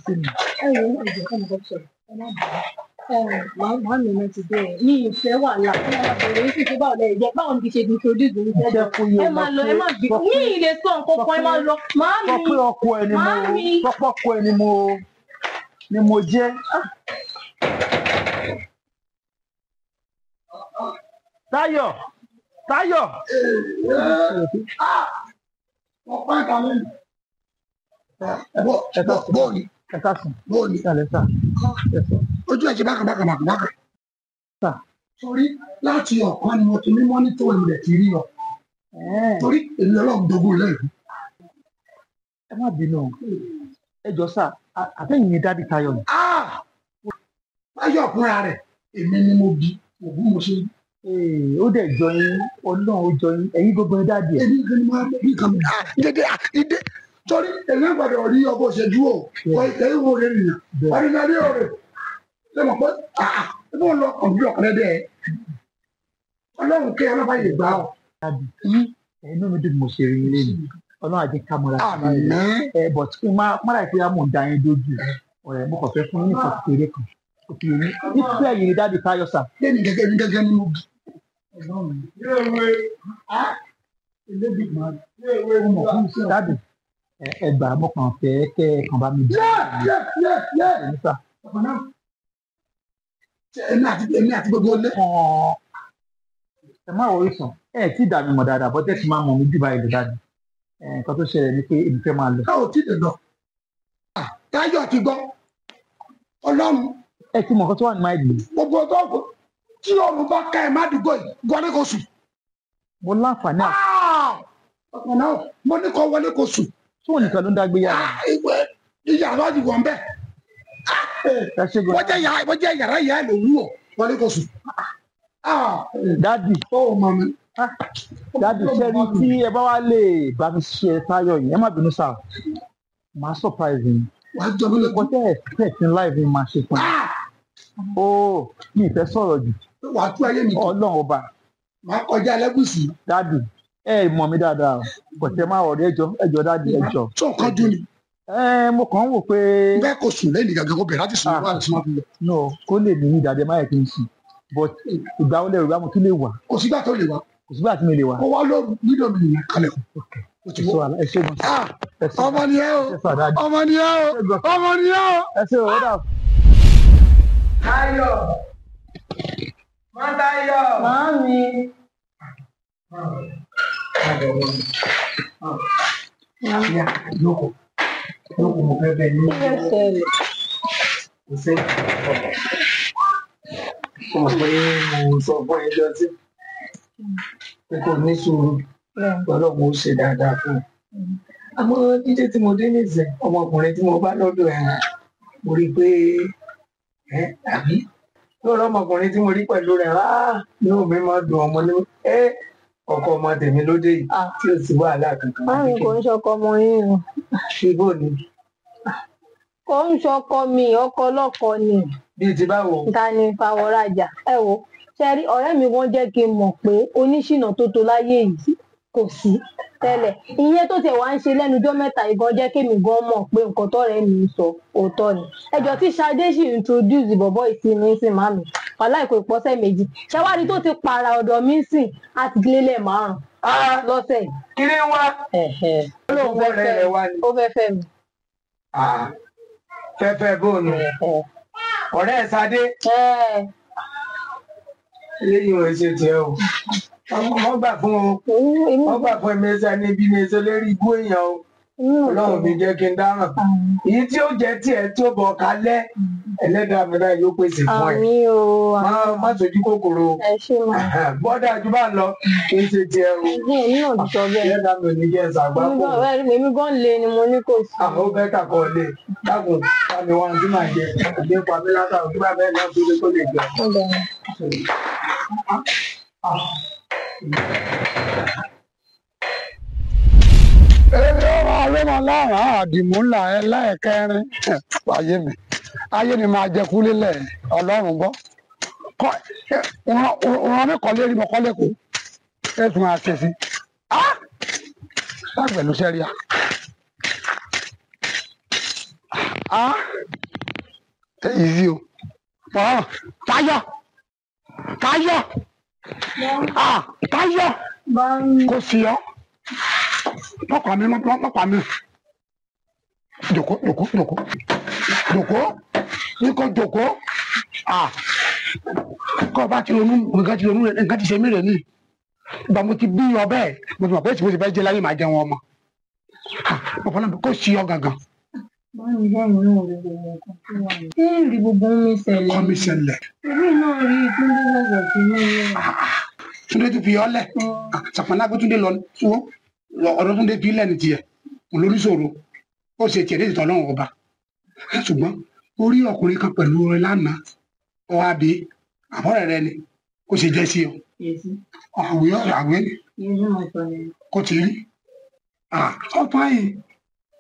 [SPEAKER 2] sí mi?
[SPEAKER 8] Ẹ wo, ẹjọ ẹ mọ̀ sọ̀rọ̀, ẹ má bínú. Màá mi náà ti dé ẹ ní ìfẹ́ wàhálà ẹ máa bẹ̀rẹ̀ yín sì pé báwo lẹ jẹ́, báwo ni kì í ṣe introduce mi
[SPEAKER 2] Jẹ́ kó yé
[SPEAKER 8] ẹ máa lọ, ẹ má bí mi ì lè sọ nǹkan kan, ẹ máa lọ màá mi.
[SPEAKER 2] Sọ pé ọkọ ẹ ni mo
[SPEAKER 8] Màámi.
[SPEAKER 2] Sọ pé ọkọ ẹ ni mo jẹ́. Táyọ̀, Táyọ̀.
[SPEAKER 6] Wọ́n pa ìta lẹ́nu. Bóòlì.
[SPEAKER 2] Ẹ káàsán.
[SPEAKER 6] Bóòlì.
[SPEAKER 2] Ẹ sà.
[SPEAKER 6] Ojú ẹ̀ ṣe bákan bákan bákan bákan.
[SPEAKER 2] Sà.
[SPEAKER 6] Torí láti ọ̀kan ni mo ti ní mọ́nítò rẹ̀ ti rí ọ. Torí èmi Ọlọ́run dogun lẹ́yìn.
[SPEAKER 2] Ẹ má bínú, ẹ jọ sà, àtẹ̀yìn ni daddy Táyọ̀ ni.
[SPEAKER 6] Táyọ̀ fúnra rẹ̀, èmi ni mo bí ògún mo ṣe.
[SPEAKER 2] Ó dẹ̀ jọ yín, Ọlọ́run ó jọ yín, ẹ̀yin gbogbo ẹ daddy ẹ̀.
[SPEAKER 6] Èmi ni mo bí kan dédé ìdé torí èmi gbọ́dọ̀ rí ọ bó ṣe dúró ọ ìtẹ́ ìwò rẹ̀ nìyẹn ọdún náà rẹ̀ ṣé mo pé ẹ bó lọ kàn bí ọ̀kan dẹ́ Ọlọ́run kí ọlọ́ba yìí gbà ọ.
[SPEAKER 2] Inú mi dùn mo ṣe rí ilé mi, Ọlọ́run á jẹ́ ká mọ́ra sí báyìí. Ẹ bọ̀ tí má má dà pé a mò ń da yín dójú ọ̀rẹ́, mo kàn fẹ́ fún yín nǹkan kékeré kan kò fi yín nítorí ẹ̀yin ni daddy Táyọ̀ sà.
[SPEAKER 6] Lẹ́nu gẹ́gẹ́ ní gẹ́gẹ́ ní mo bí.
[SPEAKER 2] Daddy, ẹ gbà, mo kàn fẹ́ kẹ́ ẹ kàn bá mi
[SPEAKER 6] Yẹ yẹ yẹ yẹ. Èmi àti gbogbo ilé.
[SPEAKER 2] Ẹ má wọrí sàn, ẹ tí dà mí mọ̀ dáadáa bọ́ tẹ̀sí máa mọ̀ mí jù báyìí lọ daddy. Nǹkan tó ṣẹlẹ̀ ni pé èmi fẹ́ máa lọ.
[SPEAKER 6] Ká ò tí ì lè lọ. Táyọ̀ ti gbọ́. Ọlọ́run.
[SPEAKER 2] Ẹ ti mọ̀ nǹkan tó wà ní máìlì.
[SPEAKER 6] Gbogbo ọjọ́ tí ọ̀run bá ká ẹ má dùgbò yìí, wọlé kó sùn.
[SPEAKER 2] Mo láǹfààní àti.
[SPEAKER 6] Ọ̀pọ̀ náà mo ní kó wọlé kó sùn.
[SPEAKER 2] Tí òun nìkan ló ń dágbé yàrá.
[SPEAKER 6] Ìwé ìyàrá ti wọ̀ ń bẹ̀.
[SPEAKER 2] Ẹ ṣe gan.
[SPEAKER 6] Wọ́n jẹ́ yàrá ìyá ẹ̀ ló wú ọ̀, wọlé kó sùn.
[SPEAKER 2] Daddy.
[SPEAKER 6] Ó mọ̀ mi.
[SPEAKER 2] Daddy, ṣẹ́ni tí ẹ bá wá lè bá mi ṣe Táyọ̀ yìí, ẹ má bínú sáà, màá surprise yín.
[SPEAKER 6] Wàá jọ mí lójú.
[SPEAKER 1] Nǹkan tẹ́ expect in life ni màá ṣe fún yín. Ó mi ì fẹ́ sọ̀rọ̀ jù.
[SPEAKER 6] Wàá tú ayé mi tò.
[SPEAKER 1] Ọlọ́run ọba.
[SPEAKER 6] Màá kọjá ẹlẹ́gùsì.
[SPEAKER 1] Dádì, ẹ mọ̀ mí dáadáa o. Kò tẹ máa wọ̀rí ẹjọ́ ẹjọ́ dádì ẹjọ́.
[SPEAKER 6] Tó nǹkan dùn ni.
[SPEAKER 1] Ẹ mo kàn ń wò pé.
[SPEAKER 6] Bẹ́ẹ̀ kò sùn lẹ́yìn gàgà kó bẹ̀rẹ̀ láti sùn wá àti máa fi lọ.
[SPEAKER 1] No, kó lè ní ìdàdé má yẹ kí n sùn. But ìgbà wo lè rò bá mo tún lè wà?
[SPEAKER 6] Kò sígbà tó lè wá.
[SPEAKER 1] Kò sígbà tí mi lè wà.
[SPEAKER 6] Kó wá lóru nílò mi nìyẹn kalẹ̀ kù.
[SPEAKER 1] Ẹ ṣé gan.
[SPEAKER 6] Ọmọ ni ẹ o, ọmọ ni ẹ o, ọmọ ni ẹ o.
[SPEAKER 1] Ẹ ṣé o, ó dà.
[SPEAKER 5] Táyọ̀, Mọ́táyọ̀.
[SPEAKER 8] Màámi.
[SPEAKER 5] Jókòó, jókòó mo fẹ́ bẹ̀ ní.
[SPEAKER 8] Kí ló ṣẹlẹ̀?
[SPEAKER 5] Kò sí. Mo mọ̀ pé mo sọ fún ẹjọ́ tí pé kò ní sùúrù Ọlọ́run ó ṣe dáadáa fún un. Àmọ́ dídé tí mo dé nísìn, ọmọkùnrin tí mo bá lọ́dọ̀ ẹ̀ mo rí i pé ẹ àbí lóòrọ̀ ọmọkùnrin tí mo rí pẹ̀lú rẹ̀ inú mi máa dùn ọmọ ní ẹ ọkọ ọmọ tèmi ló dé yìí tí ò sí wàhálà kankan.
[SPEAKER 8] Màámi kò ń ṣọkọ ọmọ yín o.
[SPEAKER 5] Ṣé bó ni?
[SPEAKER 8] Kò ń ṣọkọ mi, ọkọ ọlọ́kọ ni.
[SPEAKER 5] Bíi ti báwo?
[SPEAKER 8] Ta ni Fáwọ́rajà? Ẹ wo, ṣe rí ọ̀rẹ́ mi wọ́n jẹ́ kí n mọ̀ pé oníṣìnà tó tó láyé yìí kò sí tẹ́lẹ̀. Ìyẹn tó tiẹ̀ wá ń ṣe lẹ́nujọ́ mẹ́ta yìí gan jẹ́ kémi gan mọ̀ pé nǹkan tọ́rẹ́ mi ń sọ òótọ́ ni. Ẹjọ́ tí Ṣadé sì introduce bọ̀bọ́ ìsinmi sí màmí, wàhálà ìkó ìpọ́sẹ̀ méjì. Ṣẹ́wárí tó ti pààrà ọ̀dọ̀ mi sìn àti lélẹ̀ márùn-ún lọ́sẹ̀ yìí.
[SPEAKER 5] Kí ni wá? Ó lóun fẹ́ rẹ̀ wá ni.
[SPEAKER 8] Ó fẹ́ fẹ́ mi.
[SPEAKER 5] Fẹ́fẹ́ bóònù. Ọ̀rẹ́ ẹ̀ Ṣadé. Eléyìí ò ṣe tiẹ̀ o. Wọ́n gbà fún o. Wọ́n gbà fún ẹ̀mí ẹsẹ̀ níbi mi ẹsẹ̀ lérí ibú èèyàn o. Ọlọ́run mi jẹ́ kí n dáràn. Èyí tí ó jẹ́ tiẹ̀ tí ó bọ̀ kálẹ̀ ẹlẹ́dàá mi náà yóò pèsè fún ẹ.
[SPEAKER 8] Àmín o.
[SPEAKER 5] Má sojú kòkòrò o.
[SPEAKER 8] Ẹ ṣé mà.
[SPEAKER 5] Bọ́dà ju bá ń lọ kì í ṣe tiẹ̀ o.
[SPEAKER 8] Èmi náà ti sọ bẹ́ẹ̀.
[SPEAKER 5] Ẹlẹ́dàá mi ò ní jẹ́ ṣàgbákò.
[SPEAKER 8] Èmi gan le ni mo ní kò sí.
[SPEAKER 5] Àwọn ó bẹ́ẹ̀ kàkọ́ lé. Dákun bá mi wá ohun tí màá jẹ. Ìgbé pa mí látàrún kí bàbá ẹ̀ náà tó lé kó lè jẹ.
[SPEAKER 6] Èmi ọmọ arẹ́mọ láàrán àdìmúlà ẹlẹ́ẹ̀kẹrin ayé mi ayé mi máa jẹ kú lélẹ̀ ọlọ́run gbọ́. Ọ̀ràn mi kọ́ lérí mo kọ́ lẹ́kọ̀ọ́ ẹ̀sùn àṣẹṣe lágbẹ̀lú sẹ́ríà. Easy o. Táyọ̀ Táyọ̀ Táyọ̀ kò sí ọ. Mọ̀pá mi mọ̀pá mi. Jòkó jòkó jòkó jòkó ní kò jòkó. Kọ́ ọ bá ti ronú nǹkan ti ronú nǹkan ti ṣe mí rè ní. Ìgbà mo ti bí ọ bẹ́ẹ̀ mo ti mọ̀ pé ìsìnkú ti fẹ́ jẹ́ láyé màá jẹun ọmọ. Ọ̀pọ̀ náà kò sí ọ gangan.
[SPEAKER 8] Báwo ni báwo náà rí gbogbo nǹkan tó wà ní. Ṣé rí gbogbo mi ṣẹlẹ̀?
[SPEAKER 6] Kọ́ mi ṣẹlẹ̀.
[SPEAKER 8] Èmi náà rí Túndé ṣẹ̀ṣẹ̀ fi mí lẹ̀.
[SPEAKER 6] Túndé tún fi ọ lẹ̀. Sàpàlà pé Túndé lọ ọ̀rọ̀ Túndé fi lẹ̀ ní tiẹ̀. Òun lórí ṣòro. Ó ṣe tiẹ̀ létí tọ́lọ́run ọba. Ṣùgbọ́n ó rí ọkùnrin kan pẹ̀lú rẹ lánàá. Ọ wá bí àbọ̀rẹ̀ rẹ ni kó ṣe jẹ́ sí ọ. Àwẹ̀ àwẹ̀ ni. Kò tí rí. Ọ̀pọ̀ ayé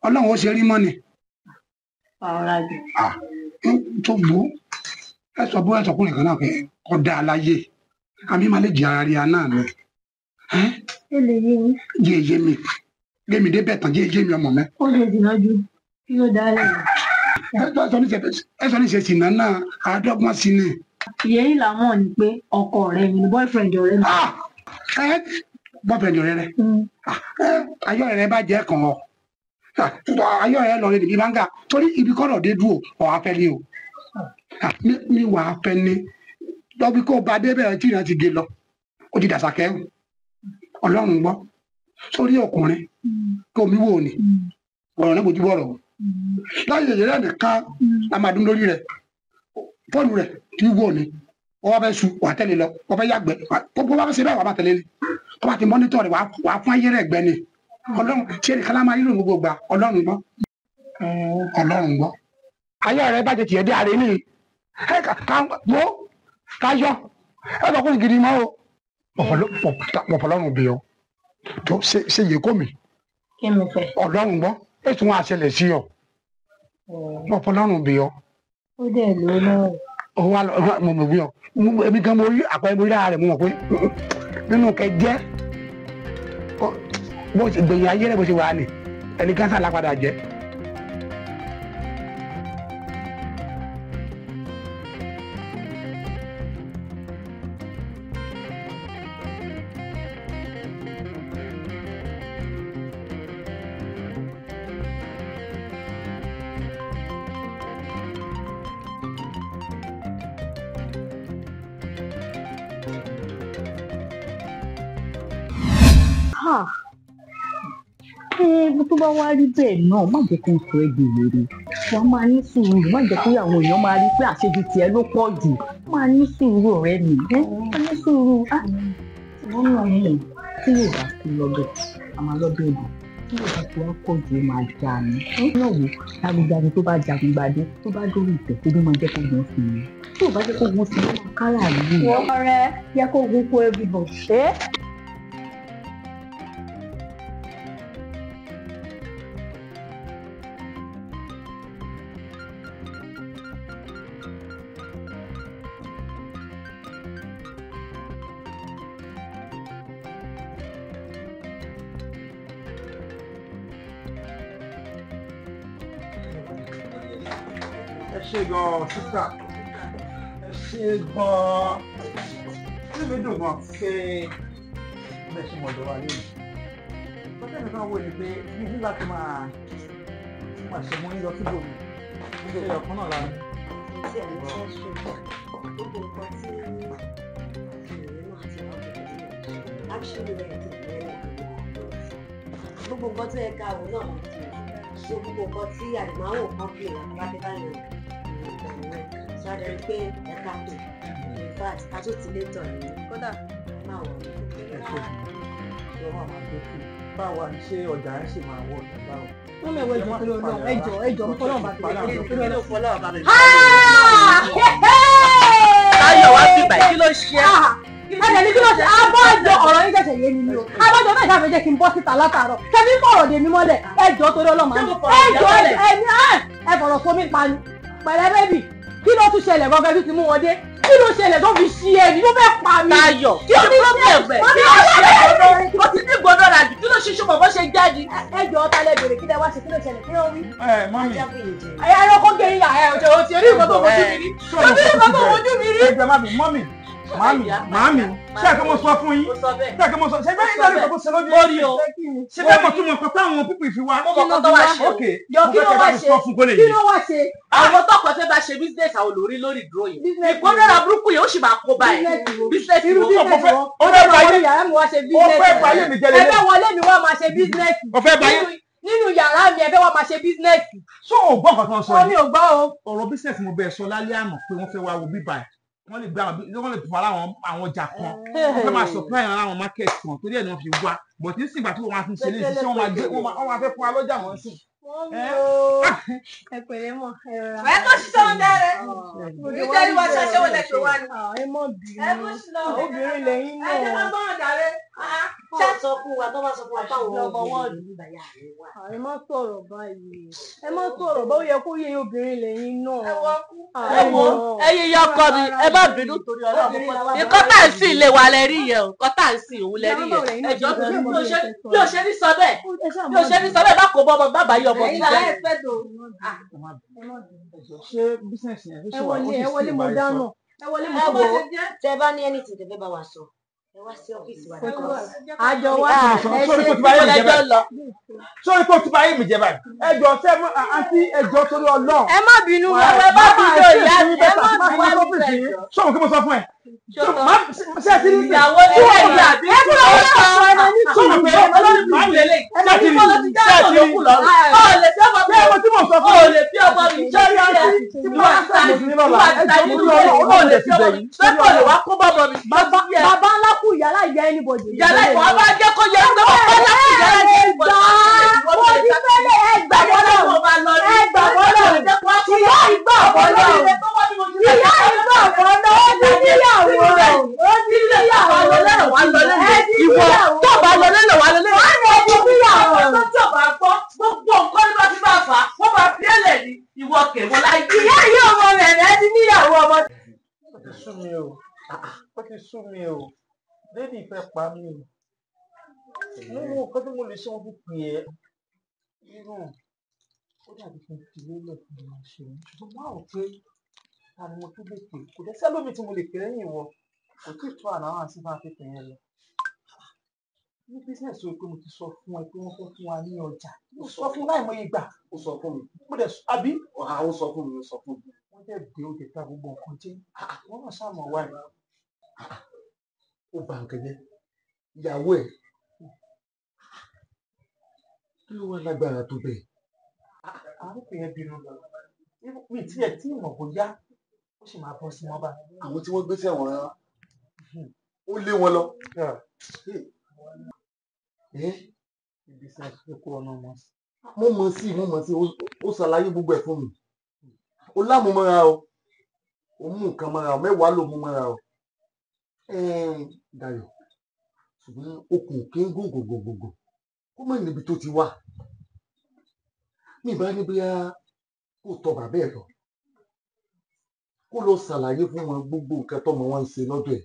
[SPEAKER 6] Ọlọ́run ó ṣe rí mọ́ ni. Tó gbó ẹ sọ bó ẹ sọ kúrò kan náà kẹ kọ dá a láyé àmì máa lè jẹ ara rí a náà ni. Yé yé mi gbé mi dé bẹ̀ tán yé yé mi ọmọ mi.
[SPEAKER 8] Ó lè jìnnà ju kí ló dá lẹ́yìn.
[SPEAKER 6] Ẹ sọ ní ṣe sì náà náà àádọ́gbọ́n sí ni.
[SPEAKER 8] Ìyẹn yìí là mọ̀ ni pé ọkọ ọ̀rẹ́ mi ni boyfriend ọ̀rẹ́ mi.
[SPEAKER 6] Boyfriend ọ̀rẹ́ rẹ ayọ̀ rẹ bá jẹ́ kàn ọ́ ayọ̀ rẹ lọ rẹ níbi báńgà torí ibi kọ́rọ̀ dé dúró ọ̀ afẹ́ ni o mi wà afẹ́ ni lọ́bí kó ba dé bẹ̀rẹ̀ tí ìran ti gé lọ ó ti dàsà kẹ́rù ọlọ́run gbọ́ sórí ọkùnrin kó mi wò ni ọ̀rọ̀ náà bójú bọ̀rọ̀ o láyé ìyẹn rẹ̀ nìkan la máa dún lórí rẹ̀ fóònù rẹ̀ kí wò ni wọ́n bá fẹ́ su wà á tẹ̀lé lọ wọ́n fẹ́ yàgbẹ́ gbogbo bá fẹ́ ṣe bẹ́ẹ̀ wà á bá tẹ̀lé ni wọ́n bá ti mọ́nítọ̀ rẹ̀ wà á fún ayé rẹ̀ gbẹ ni ọlọ́run ṣé nìkan lá máa rí lóun gbogbo gbà ọlọ́run gbọ́ ọlọ́run gbọ́ ayé rẹ̀ bàjẹ́ tiẹ̀ dé àárẹ̀ ní ẹ ká wo ká yọ ẹ bá kó gidi mọ́ o ọ̀pọ̀lọ́run bí ọ tó ṣe yẹ kó mi
[SPEAKER 8] Kí mi fẹ́.
[SPEAKER 6] ọlọ́run gbọ́ ètò wọn àṣẹlẹ̀ sí ọ Mo fọlọ́run bì ọ́.
[SPEAKER 8] Ó dẹ̀ ló náà.
[SPEAKER 6] Ó wá lọ mo mọ̀ bí ọ. Èmi gan mo rí àpẹẹrẹ mo rí lára rẹ̀ mo mọ̀ pé nínú kẹ jẹ́ bó ṣe gbẹ̀yìn ayé rẹ̀ bó ṣe wà ní ẹni kánsà lápadà jẹ́.
[SPEAKER 3] Tó bá wá rí bẹ́ẹ̀ náà má jẹ́ kó n sọ ẹ́ di wèrè, wàá máa ní sùúrù, má jẹ́ kó àwọn èèyàn máa rí pé àṣejù tiẹ̀ ló pọ̀ jù, máa ní sùúrù ọ̀rẹ́ mi, máa ní sùúrù. Wọ́n náà mọ̀ tí yóò bá sí lọ́bẹ̀ àmọ́ lọ́bẹ̀ òdò tí yóò bá ti wá pọ̀ jù ó máa jà ní. Náà wò jagunjagun tó bá jagun gbadé tó bá dórí ìtẹ̀ tó ló máa jẹ́ kó gun sí i, tí ò bá jẹ́ kó gun sí i ó máa kárà yìí.
[SPEAKER 8] Wọ́n ọ̀rẹ́ yẹ kó gun kó everybody.
[SPEAKER 1] Ẹ ṣé gan sísà, ẹ ṣé gan, inú mi dùn gan pé bẹ́ẹ̀ ṣe mọ̀dọ̀ wa lónìí. Bọ́tẹ́ mi kan wò ni pé mi ní láti máa ṣe mú yín lọ síbò mi, ṣe ọ̀kan náà lára.
[SPEAKER 9] Tí ẹ̀ ń ṣe ṣe gbogbo nǹkan tí ìrìn náà ti wá pẹ̀lú actually rẹ̀ ti bẹ̀rẹ̀ gbogbo nǹkan tó yẹ ká wò náà láti ṣe gbogbo nǹkan tí àdìmáwò kan fi ìlànà bá dé báyìí sọ adé rí pé ẹ̀ka tó in fact a tún ti lé tọ̀ ní kódà máa wọ̀ ọ́.
[SPEAKER 1] Ẹ ṣe ṣe ọmọ àwọn àgbẹ̀kù báwa ṣé ọjà ẹ̀ ṣì máa wọ̀ ọ̀tọ̀ báwo.
[SPEAKER 4] Wọ́n mẹ́wọ́ ẹjọ́ torí Ọlọ́run, ẹjọ́ ẹjọ́ ń fọlọ́run bá torí Ọlọ́run.
[SPEAKER 7] Fọlọ́run bá mi. Táyọ̀ wá sí ìbàyí kí ló ṣe é?
[SPEAKER 4] Ẹ̀jẹ̀ ní kí ló ṣe abájọ ọ̀rọ̀ yín ṣẹ̀ṣẹ̀ yé mi ni o. Abájọ náà ṣàfẹ́ jẹ́ kí n bọ́ síta látàárọ̀. Ṣé fọ̀rọ̀ dè mí mọ́lẹ̀? Ẹjọ́ torí Ọlọ́run máa ń ẹjọ́ ẹni ẹ fọ̀rọ̀ fomi pa ni. Pẹ̀lẹ́ bẹ́bì, kí ló tún ṣẹlẹ̀ gangan tó ti mú wọn dé? Kí ló ṣẹlẹ̀ tó fi ṣí ẹni tó fẹ́ pa mí?
[SPEAKER 7] Táyọ̀, kí ló problem ẹ̀? Kí ló ṣe é? O ti ní gbọ́dọ̀ rà jù, kí ló ṣe ṣe bọ̀bọ̀ ṣe jáde?
[SPEAKER 4] Ẹjọ́ ta lẹ bèrè kí lẹ wá ṣe kí ló ṣẹlẹ̀ kí ló wí?
[SPEAKER 1] Ẹ mọ́mì.
[SPEAKER 4] Ẹ ẹranko gé yín ẹ ọ̀jọ̀ o ti rí nǹkan tó wojú mi rí. O ti rí nǹkan tó wojú mi rí.
[SPEAKER 1] Ẹ jẹ́ má bí mọ́mì. Màámi, màámi, ṣé àkọ́ mo sọ fún yín? Ṣé àkọ́ mo sọ? Ṣé bẹ́ẹ̀ ní ìdánilẹ́kọ̀ọ́ tó ṣe lójú yín? Ṣé bẹ́ẹ̀ mọ̀ tún mọ̀ nǹkan táwọn pípì fi wá?
[SPEAKER 7] Mo mọ̀ nǹkan tó wá ṣe.
[SPEAKER 1] Ok,
[SPEAKER 4] Yọ
[SPEAKER 1] mo
[SPEAKER 4] kí
[SPEAKER 1] fẹ́
[SPEAKER 4] ló
[SPEAKER 1] kẹ́
[SPEAKER 4] wá
[SPEAKER 1] bá mi
[SPEAKER 4] ṣe?
[SPEAKER 1] sọ fún kó lè
[SPEAKER 4] Kí
[SPEAKER 1] yé.
[SPEAKER 4] ló wá ṣe?
[SPEAKER 7] Àwọn tọkọ fẹ́ bá ṣe business àwọn olórí lórí ìdúró yìí. Ìgbónára burúkú yìí ó sì máa kó báyìí. Business
[SPEAKER 4] Irú
[SPEAKER 7] wo?
[SPEAKER 4] business wo?
[SPEAKER 1] Ó fẹ́
[SPEAKER 4] Ó
[SPEAKER 1] báyé
[SPEAKER 4] wọlé yàrá mi wá ṣe
[SPEAKER 1] ó
[SPEAKER 4] business.
[SPEAKER 1] fẹ́ báyé mi jẹ́
[SPEAKER 4] Ẹ
[SPEAKER 1] lélẹ̀.
[SPEAKER 4] fẹ́ wọlé mi wá máa ṣe business.
[SPEAKER 1] Ó fẹ́ báyé.
[SPEAKER 4] Nínú yàrá mi ẹ fẹ́ wá máa ṣe business.
[SPEAKER 1] Ṣé o gbọ́ nǹkan tó ń sọ
[SPEAKER 4] Wọ́n mi ò gbọ́ o.
[SPEAKER 1] Ọ̀rọ̀ business mo bẹ̀ sọ lálẹ́ àná pé wọ́n fẹ́ wá wo bíbá ẹ̀. Wọ́n lè gbé àwọn wọ́n lè fún àwọn àwọn ọjà kan. Wọ́n fẹ́ máa supply àwọn market kan torí ẹ̀ ni wọ́n fi wá. But nísìnyí tí wọ́n máa fi ṣe léyìí ṣé wọ́n máa gbé wọ́n máa fẹ́ fún wa lọ́jà wọ́n sìn.
[SPEAKER 4] Ẹ pẹ̀lẹ́ mọ̀, ẹ rọra.
[SPEAKER 7] Ẹ kó ṣiṣẹ́ oúnjẹ rẹ̀. Nítorí wọ́n ṣe aṣẹ́wó lẹ́sẹ̀ wá ni.
[SPEAKER 4] Ẹ mọ̀ bínú.
[SPEAKER 7] Ẹ kó ṣì lọ.
[SPEAKER 4] Obìnrin lẹ́yìn
[SPEAKER 7] Ẹ jẹ́ ká
[SPEAKER 4] náà.
[SPEAKER 7] gbọ́ràn jàre.
[SPEAKER 9] Ṣé sọ fún wa tó bá sọ fún wa báwo obìnrin nígbà yà ni wà.
[SPEAKER 4] Ẹ má sọ̀rọ̀ báyìí. Ẹ má sọ̀rọ̀ báwo yẹ kó yé obìnrin lẹ́yìn náà.
[SPEAKER 7] Ẹ wo ẹyin ìyá ọkọ mi, ẹ má bínú torí Ọlọ́run. Nǹkan tá à ń sìn lé wa lẹ rí yẹn o, nǹkan tá à ń sìn òun lẹ rí yẹn. Ẹ jọ̀ọ́ bí o ṣe ní sọ bẹ́ẹ̀, bí o ṣe ní sọ bẹ́ẹ̀ má kó bọ́ ọmọ bàbá yìí ọmọ mi jẹ́.
[SPEAKER 1] Ṣé business yẹn ṣe
[SPEAKER 4] Ẹ
[SPEAKER 1] wà ó
[SPEAKER 4] wọlé
[SPEAKER 1] sì
[SPEAKER 4] ẹ
[SPEAKER 1] sí
[SPEAKER 4] wọlé mo
[SPEAKER 1] ìbáyé
[SPEAKER 4] dáná.
[SPEAKER 1] sọ?
[SPEAKER 4] Ẹ wọlé mo
[SPEAKER 9] Ẹ wo
[SPEAKER 4] dáná.
[SPEAKER 9] tẹ bá ní anything tẹ fẹ́ bá wa sọ ẹ wá sí ọ́fíìsì wa because
[SPEAKER 4] Àjọ wa
[SPEAKER 1] Sọ- Sórí kò ti báyé mi jẹ́ báyìí. Sórí kò ti báyé mi jẹ́ báyìí. Ẹ jọ̀ọ́ ṣé àǹtí ẹ jọ̀ọ́ torí Ọlọ́run.
[SPEAKER 4] Ẹ má bínú
[SPEAKER 7] Ẹ
[SPEAKER 4] ẹ
[SPEAKER 7] má bínú ìyá mi, ẹ má bínú.
[SPEAKER 1] Sọ̀rọ̀ kí mo sọ fún ẹ. Ṣé ẹ ti rí sí?
[SPEAKER 7] Ìyàwó ní ẹ̀yìn àbí
[SPEAKER 4] Ẹ kúrò ní ọ̀sán ẹ máa ní
[SPEAKER 1] Sọ̀rọ̀
[SPEAKER 4] sùúrù.
[SPEAKER 1] pé ọlọ́run máa ń lélẹ̀. Ṣé ẹ ti rí? Ṣé ẹ ti rí?
[SPEAKER 7] Ó lè fi ọmọ mi.
[SPEAKER 1] Ṣé ẹ mọ tí mo sọ fún
[SPEAKER 7] Ó
[SPEAKER 1] ẹ?
[SPEAKER 7] lè fi ọmọ mi.
[SPEAKER 1] Ṣé ẹ rí àǹtí tí mo bá sọ̀rọ̀ sí lọ́la? Ẹ jọ̀ọ́ torí Ọlọ́run,
[SPEAKER 7] Ó lè fi ọmọ mi. Ṣé kò lè wá kó bọ́mọ mi?
[SPEAKER 4] Bàbá ńlá kù yàrá ìyá anybody.
[SPEAKER 7] Ìyálà ìwà bá jẹ́ kó yẹ pé wọ́n bá láti yàrá ìyá
[SPEAKER 4] Ẹgbà mo ti fẹ́lẹ̀ ẹgbà bọ́lọ̀ ẹgbà bọ́lọ̀ ìyá ìgbà bọ́lọ̀ ìyá ìgbà bọ́lọ̀ ó ti níyàwó ó ti níyàwó ẹ ti
[SPEAKER 7] Ìwọ
[SPEAKER 4] níyàwó
[SPEAKER 7] tó bá lọ lélẹ̀ wà lélẹ̀.
[SPEAKER 4] ẹ ti níyàwó.
[SPEAKER 7] Tó bá gbọ́ gbogbo nǹkan ní bá ti bá fà á, wọ́n máa fi ẹ̀lẹ̀ ní. Ìwọ
[SPEAKER 1] sú mi o. Lady fẹ́ pa mí o. Mo mọ nǹkan tí mo lè ṣe wọn fi pè é. Irú ó dàbí kí n fi lélẹ̀ fún mi ṣe mí. Ṣùgbọ́n máa wò pé ta ni mo tún lè pè. Kò dé sẹ́lómi tí mo lè pè lẹ́yìn ìwọ. Kò tí ì tó àná àti máa fi pè yẹn lọ. Ní bísíǹsì o pé mo ti sọ fún ẹ pé wọ́n fẹ́ fún wa ní ọjà. Mo sọ fún láìmọye ìgbà.
[SPEAKER 2] Ó sọ fún mi.
[SPEAKER 1] Mo dẹ̀ àbí?
[SPEAKER 2] Ó sọ fún mi, ó sọ fún mi.
[SPEAKER 1] Wọ́n dẹ̀ dé ó dẹ̀ ta gbogbo nǹkan jẹ́. Wọ́n náà ṣàmọ̀ wá ẹ̀.
[SPEAKER 2] Ó bà nǹkan jẹ́. Ìyàwó ẹ̀. Kí ló wá lágbára tó bẹ́ẹ̀?
[SPEAKER 1] Àwọn kò yẹ bínú lọ. Mi tí ẹ̀ tí mọ̀ bóyá ó sì máa bọ́ sí wọn bá.
[SPEAKER 2] Àwọn tí wọ́n gbé sẹ́wọ̀n rárá. Ó lé wọn lọ. Mo mọ̀ sí, mo mọ̀ sí, ó ṣàlàyé gbogbo ẹ̀ fún mi. Ó lámúmọ́ra o. Ó mú nǹkan mọ́ra o, mẹ́wàá ló mú mọ́ra o. Dayọ̀, ṣùgbọ́n okùn kí ń gùn gògògògò. Kó mọ̀ níbi tó ti wà. Mi bá ní bóyá kó tọ̀ bàbá ẹ̀ lọ. Kó lọ ṣàlàyé fún wọn gbogbo nǹkan tọ́mọ wọn ń ṣe lọ́dọ̀ ẹ̀.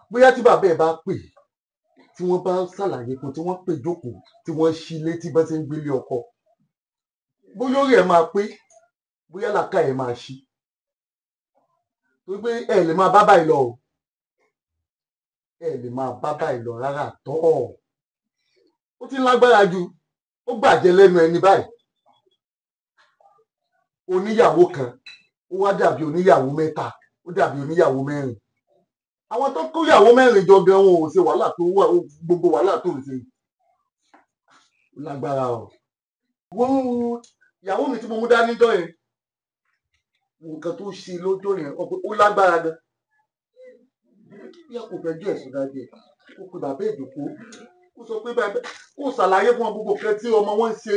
[SPEAKER 2] Bóyá tí bàbá ẹ̀ bá pè, tí wọ́n bá ṣàlàyé fún, tí wọ́n pè jókòó, tí wọ́n ṣí létí bá ṣe ń gbélé ọkọ. Bóyá orí ẹ̀ máa pé, bóyá làákà ẹ̀ máa ṣí. Torí pé ẹ lè máa bá báyìí lọ o. Ẹ lè máa bá báyìí lọ rárá tọ́. Ó ti lágbára ju, ó gbàjẹ́ lẹ́nu ẹni báyìí. Oníyàwó kan, ó wá dàbí oníyàwó mẹ́ta, ó dàbí oníyàwó mẹ́rin. Àwọn tó kóyàwó mẹ́rin jọ gan wọn ò ṣe wàhálà tó wà, gbogbo wàhálà tó ń ṣe. Ó lágbára o. Wọ́n ìyàwó mi tí mo mú dání jọ yẹn, nǹkan tó ṣe lọ́jọ́ yẹn, ó lágbára gan. Bí a kò fẹ́ jẹ́ ẹ̀sùn dájú ẹ̀, kó pe bàbá ìjòkó, kó sọ pé bàbá kó ṣàlàyé fún wọn gbogbo nǹkan tí ọmọ wọn ń ṣe.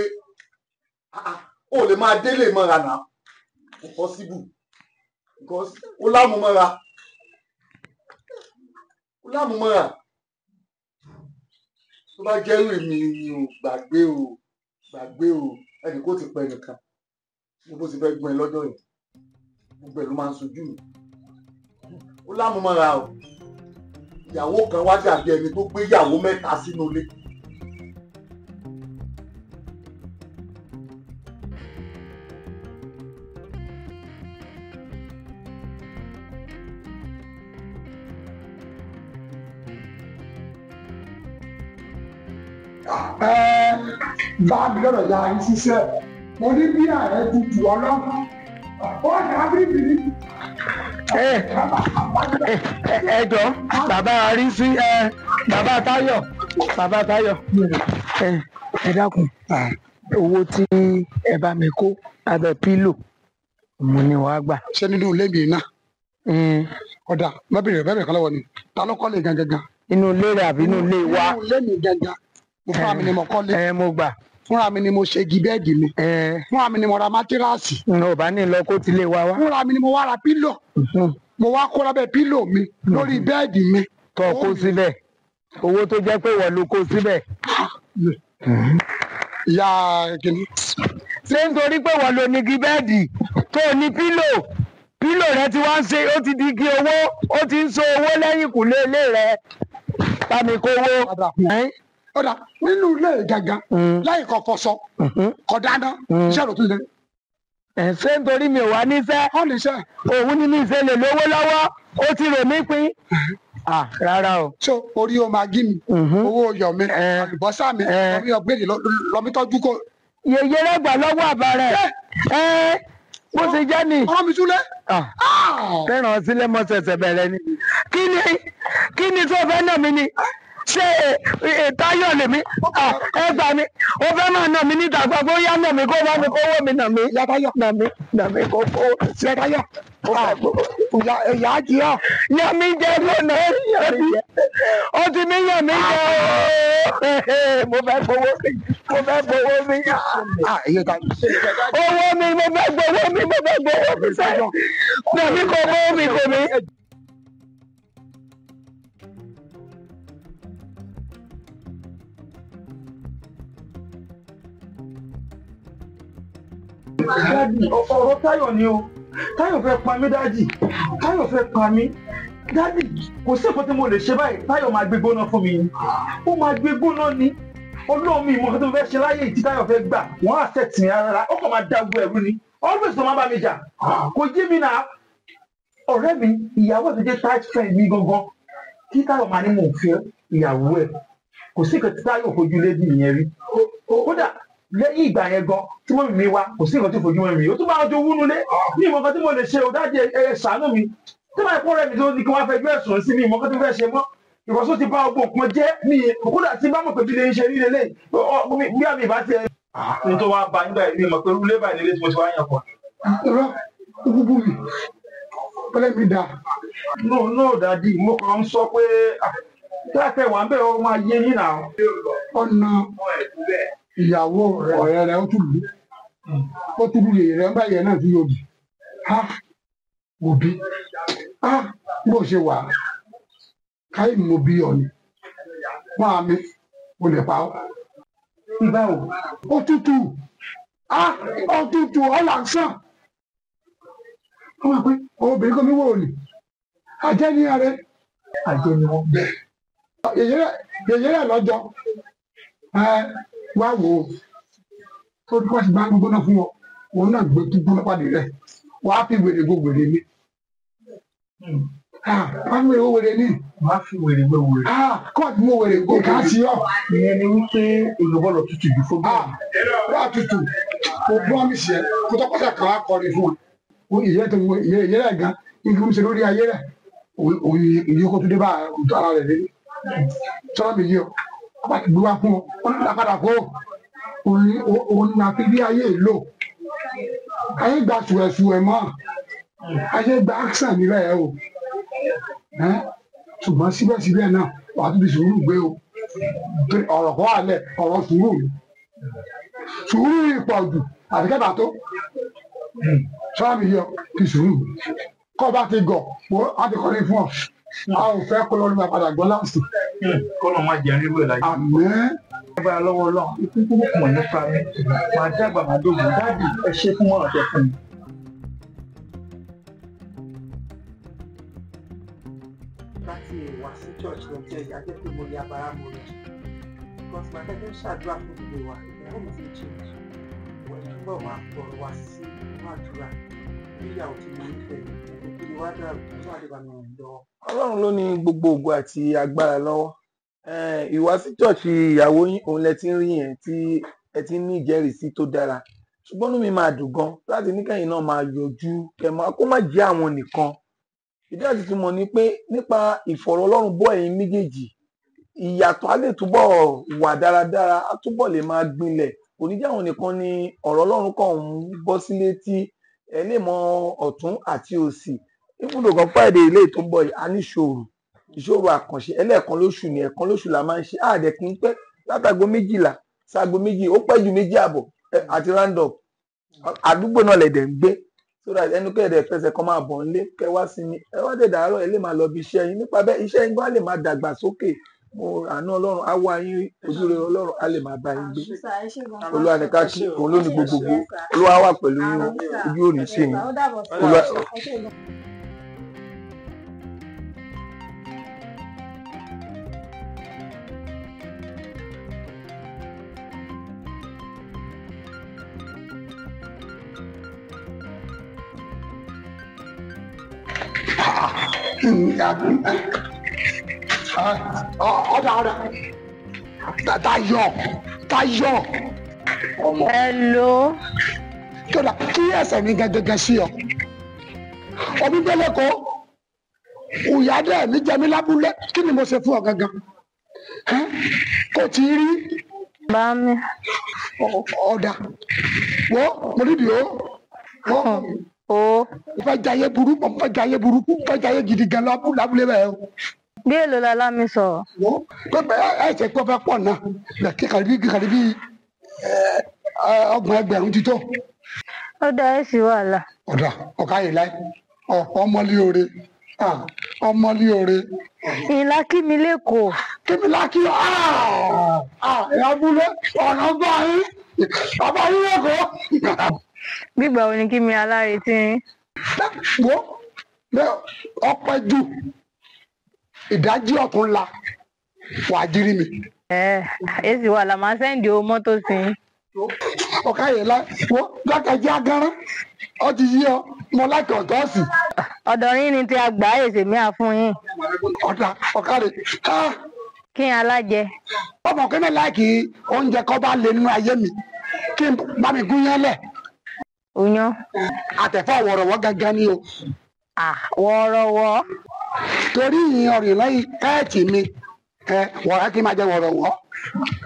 [SPEAKER 2] Ó lè máa délé mọ́ra náà, kò possible because ó lámúmọ́ra. Ó lámúmọ́ra. Tó bá jẹ́ èmi ni o, gbàgbé o, gbàgbé o, ẹnì kó ti pẹ́ nìkan. Mo bó ti fẹ́ gbọ́n ẹ lọ́jọ́ yẹn, gbogbo ẹ̀ ló máa ń sojú mi. Ó lámúmọ́ra o. Ìyàwó kan wá dàbí ẹni tó gbé ìyàwó mẹ́ta sínú ilé.
[SPEAKER 6] Bá mi lọ́dọ̀ ya yín ṣiṣẹ́, mo ní bí ààrẹ tutù ọlọ́run, ó ní abíbí.
[SPEAKER 5] Ẹ jọ bàbá Arísí, bàbá Táyọ̀, bàbá Táyọ̀, ẹ dákun, owó tí ẹ bá mi kó abẹ́ pílò mo ní wàá gbà.
[SPEAKER 6] Ṣé nínú ilé mi náà? Ọ̀dà bẹ́ẹ̀ bẹ́ẹ̀ kan lọ́wọ́ ni, ta ló kọ́lé gangan?
[SPEAKER 5] Inú ilé rẹ̀ àbí inú ilé wa?
[SPEAKER 6] Inú ilé mi gangan. Mo fúnra mi ni mo kọ́lé.
[SPEAKER 5] Mo gbà.
[SPEAKER 6] Fúnra mi ni mo ṣe igi bẹ́ẹ̀dì mi. Fúnra mi ni mo ra mátíráàsì.
[SPEAKER 5] Ò bá ní lọ kó tilé wa wá.
[SPEAKER 6] Fúnra mi ni mo wá ra pílò. Mo wá kó lábẹ́ pílò mi lórí bẹ́ẹ̀dì mi.
[SPEAKER 5] Tó kó síbẹ̀. Owó tó jẹ́ pé wọ́n ló kó síbẹ̀.
[SPEAKER 6] Ìyá kìíní.
[SPEAKER 5] Ṣé nítorí pé wọ́n ló ní igi bẹ́ẹ̀dì tó ní pílò? Pílò rẹ ti wá ń ṣe, ó ti di igi owó, ó ti ń so owó lẹ́yìn kùlé ilé rẹ. Bá mi kówó.
[SPEAKER 6] Ọ̀dà nínú ilé gangan láì kọ́ fọṣọ kọ́ dáná iṣẹ́ ló tún lé.
[SPEAKER 5] Ṣé nítorí mi ò wá níṣẹ́?
[SPEAKER 6] Ó níṣẹ́.
[SPEAKER 5] Òun ní mi ṣe lè lówó lọ́wọ́, ó ti rò mí pín. Rárá o.
[SPEAKER 6] So orí o máa gí mi, owó oyọ̀ mi, àlùbọ́sà mi, lọ́mí ọ̀gbẹ́ni lọ́mí tọ́jú kó.
[SPEAKER 5] Yèyé rẹ̀ gbà lọ́wọ́ àbá rẹ̀. Bó ṣe jẹ́ ni.
[SPEAKER 6] Ọ̀rọ̀ mi súlẹ̀.
[SPEAKER 5] Fẹ́ràn sílẹ̀ mọ́ ṣẹ̀ṣẹ̀ bẹ̀rẹ̀ ni. Kí ni tó fẹ́ nà mí ni? Ṣé Táyọ̀ lèmi? Ẹ gbà mí, ó fẹ́ máa nà mí níta gbogbo yá nà mí kó bá mi kówó mi nà mí. Nà mí nà mí kó kó.
[SPEAKER 6] Ṣé Táyọ̀? Ìyá jí ọ.
[SPEAKER 5] Yà mí jẹ lónà yà mí jẹ. Ó ti mí yà mí jẹ ooo. Mo fẹ́ gbowó mi, mo fẹ́ gbowó mi. Owó mi, mo fẹ́ gbowó mi, mo fẹ́ gbowó mi sẹ́yìn. Nà mí kó gbowó mi kò mí.
[SPEAKER 1] Dádì, ọ̀rọ̀ Táyọ̀ ni o. Táyọ̀ fẹ́ pa mí dádì. Táyọ̀ fẹ́ pa mí. Dádì, Kò sí nǹkan tí mo lè ṣe báyìí, Táyọ̀ máa gbé gbóná fún mi. Ó máa gbé gbóná ni. Ọlọ́run mi ìmọ̀ nǹkan tí mo fẹ́ ṣe láyé tí Táyọ̀ fẹ́ gbà, wọ́n á accept mi rárá. Ó kàn máa dágbó ẹ̀rú ni. Always ló máa bá mi jà. Kò yé mi náà. Ọ̀rẹ́ mi, ìyàwó ẹ̀ tó jẹ́ tight friend mi gangan. Kí Táyọ̀ máa ní mò ń fẹ́ ìyàwó ẹ̀. Kò sí nǹkan tí Táyọ̀ fojú lé bí ìyẹn rí. Kódà lẹ́yìn ìgbà yẹn gan tí mọ́mì mi wá, kò sí nǹkan tí fojú mọ́mì mi. Ó tún máa jowú nulẹ̀. Mi ìmọ̀ nǹkan tí mo lè ṣe ò dájú, ẹ ṣàánú mi. Tí máa kọ́ rẹ̀ mi tó ní kí wọ́n fẹ́ gbé ẹ̀sùn sí mi, ìmọ̀ nǹkan tí mo fẹ́ ṣe mọ́. Ìkọ̀só ti bá ọgbọ̀n kan jẹ́ mi. Kódà tí bá mọ̀ pé bí lè ń ṣe rí lélẹ̀ bí àmì ìbá ti ẹ. Ní tó wá ba nígbà yìí, mi mọ̀ pé rúlé báyìí nílé tí mo ti wá yàn kan.
[SPEAKER 6] Irọ́, ó kúkú mi pẹ́lẹ́ mi dà.
[SPEAKER 1] No no dadi, mo kàn ń sọ pé láìpẹ́ wà ń bẹ̀ ó máa yé yín náà.
[SPEAKER 6] Ọ̀nà ìyàwó ọ̀rẹ́ rẹ̀ ó tún lù ó tún lù yèyè rẹ̀ báyìí náà tún yóò bì á wò bí á bó ṣe wà káyì mo bí ọ ni wọn á mi mo lè pa ọ.
[SPEAKER 1] Ìgbà wo?
[SPEAKER 6] Ó tútù á ó tútù ó là ń sàn. Wọ́n máa pé obìnrin kan mi wò ni àjẹ́ ní ara rẹ̀.
[SPEAKER 1] Àjẹ́ ni wọ́n.
[SPEAKER 6] Bẹ́ẹ̀ yèyé rẹ̀ lọ́jọ́ wá wò ó tó tí wọ́n ti gbá gbóná fún ọ, òun náà gbé gbóná pàdé rẹ̀ wàá fi wèrè gbó wèrè ni. Wàá fi wèrè gbó wèrè ni.
[SPEAKER 1] Wàá fi wèrè gbó wèrè.
[SPEAKER 6] Kóòtù mo wèrè gbó kà á sí ọ.
[SPEAKER 1] Ìyẹn ni wípé èèyàn gbọ́dọ̀ tutù jù fún bẹ́ẹ̀.
[SPEAKER 6] Wàá tutù kò promise ẹ kó tó kọ́sà kan á kọrin fún ọ. Ìyẹn tó ìyẹn rẹ̀ gan igi ń ṣe lórí ayé rẹ̀ òun ìyẹn kó tó dé bá ara rẹ̀ lé. Sọ́dọ̀ mi yé ọ, wọ́n ti gbé wá fún ọ, wọ́n ní padà fún ọ. Òun ni àfi bí ayé lò. Ayé gba sùẹ̀sùẹ̀ mọ́, ayé gba action níbẹ̀ ẹ o. Ṣùgbọ́n síbẹ̀síbẹ̀ náà wàá tún fi sùúrù gbé o. Ọ̀rọ̀ kọ́ àlẹ̀ ọ̀rọ̀ sùúrù ni. Sùúrù yìí pọ̀ jù àti kẹ́bà tó. Sọ́dọ̀ mi yé ọ, fi sùúrù. Kọ́ bá ti gọ̀, wọ́n á ti kọrin fún ọ. A ò fẹ́ kó lọ́ọ́ padà gbọ́ láǹsì.
[SPEAKER 1] Kọ́nà máa jẹ́ rírú ẹ̀ láyé.
[SPEAKER 6] Àmín.
[SPEAKER 1] Agbára lọ́wọ́ Ọlọ́run, ikú kúrò pọ̀ nípa mi. Màá dàgbà màá dógùn. Dáàdì, ẹ ṣe fún mọ́ràn tẹ fún mi. Láti wá sí church lọ́jọ́ yìí, a jẹ́ pé mo lè abara mo rí. Because màá tẹ́tẹ́ ń ṣàdúrà fún gbogbo wa, ìyàwó mi ti change. Wọ́n túbọ̀ máa fọ̀rọ̀ wá sí inú àdúrà. Níyàwó tí mo nífẹ̀ẹ́, ìpínlẹ̀ wá dàrú, tó àdébà mi ràn lọ́wọ́.
[SPEAKER 10] Ọlọ́run ló ní gbogbo ògo àti agbára lọ́wọ́. Ìwá sí chọ́ọ̀chì ìyàwó yín òun lẹ ti ń rí yẹn tí ẹ ti ń ní ìjẹ́rìísí tó dára. Ṣùgbọ́n inú mi máa dùn gan láti ní kẹ́yìn náà máa yọjú kẹ́ máa kó má jẹ́ àwọn nìkan. Ìdí àti túmọ̀ ni pé nípa ìfọ̀rọ̀ Ọlọ́run bọ́ ẹ̀yin méjèèjì, ìyàtọ̀ á lè túbọ̀ wà dáradára, á túbọ̀ lè máa gbinlẹ̀. Kò ní jẹ́ àwọn nìkan ni ọ̀rọ̀ Ọlọ́run kàn ń bọ́ sílé tí ẹ lè mọ ọ̀tún àti òsì. Ibùdó kan Friday ilé tó ń bọ̀ yìí, a ní ìṣòro ìṣòro àkànṣe ẹlẹ́ẹ̀kan lóṣù ni, ẹ̀kan lóṣù la máa ń ṣe. Àdẹ̀ kì í pẹ́ látago 12 sáago 2, ó pẹ́ ju 2:30 àti round up. Àdúgbò náà lẹ̀dẹ̀ ń gbé so that ẹnu kẹ́ẹ̀dẹ̀ fẹsẹ̀ kan máa bọ̀ nílé kẹ́ wá sinmi, ẹ wá dẹ̀ dàárọ̀ ẹ lè máa lọ bí iṣẹ́ yín. Nípa bẹ́ẹ̀ iṣẹ́ yín gan lè máa dàgbà sókè. Mo àánú Ọlọ́run á wá yín, ojú rere Ọlọ́run á lè máa bá yín gbé. Olúwa ní ká kí òun ló ní gbogbogbò. Olúwa wà pẹ̀lú yín, ojú ò ní sí yín. Olúwa.
[SPEAKER 6] Ọ̀dà ọ̀dà Táyọ̀ Táyọ̀ ọmọ.
[SPEAKER 4] Hello.
[SPEAKER 6] Kódà kí ẹsẹ̀ mi gẹ́gẹ́ sí ọ. Omi gbẹ́lẹ̀ kọ́, òyà dẹ̀ mi jẹ mí lábúlé, kí ni mo ṣe fún ọ gangan? Kò tí ì rí.
[SPEAKER 4] Bá mi.
[SPEAKER 6] Ọ̀dà wo mo nídìí o.
[SPEAKER 4] O.
[SPEAKER 6] Mo fẹ́ jayé burúkú, mo fẹ́ jayé burúkú, mo fẹ́ jayé gidi gan lábúlé bẹ́ẹ̀ o.
[SPEAKER 4] Bí èlò lọ́lá mi sọ̀rọ̀.
[SPEAKER 6] Wo pé ẹ ṣe pé ó fẹ́ pọ̀ náà, kíkàrí bí 30 ẹgbẹ̀rún ti tó.
[SPEAKER 4] Ó dá ẹ sí wàhálà.
[SPEAKER 6] Ọ̀dà ọ̀ka yìí láì ọmọlé oore ọmọlé oore.
[SPEAKER 4] Ìlà kí mi lẹ́kọ̀ọ́.
[SPEAKER 6] Kí mi lákì abúlé ọ̀nà bá yín bàbá yín lẹ́kọ̀ọ́.
[SPEAKER 4] Gbígbà wo ni kí mi aláretí yín?
[SPEAKER 6] Wo ọpẹ́ jù Ìdájí ọ̀tún la wà á jírí mi.
[SPEAKER 11] Ẹ èsì wà là máa sẹ́ǹdì owó mọ́tò sí i.
[SPEAKER 6] Ọ̀ka yìí la wọ́n dákẹ́jẹ́ agánrán ọ ti yí ọ mọ láìka ọ̀tọ̀ sí.
[SPEAKER 11] Ọ̀dọ̀ yín ni tí a gbà èsì mi à fún yín.
[SPEAKER 6] Ọ̀dà ọ̀ka rẹ̀
[SPEAKER 11] Kí n alájẹ.
[SPEAKER 6] Ọmọ kí mi láìkì oúnjẹ kọ́ bá lè nínú ayé mi kí n bá mi gún yẹn lẹ̀.
[SPEAKER 11] Oyán.
[SPEAKER 6] Àtẹ̀fọ́ wọ̀rọ̀wọ́ gangan ni o.
[SPEAKER 11] Wọ̀rọ̀wọ́.
[SPEAKER 6] Torí ìyìn ọ̀rìn lẹ́yìn ẹ́ẹ̀tì mi ẹ wọ̀rọ̀ kí n máa jẹ wọ̀rọ̀wọ́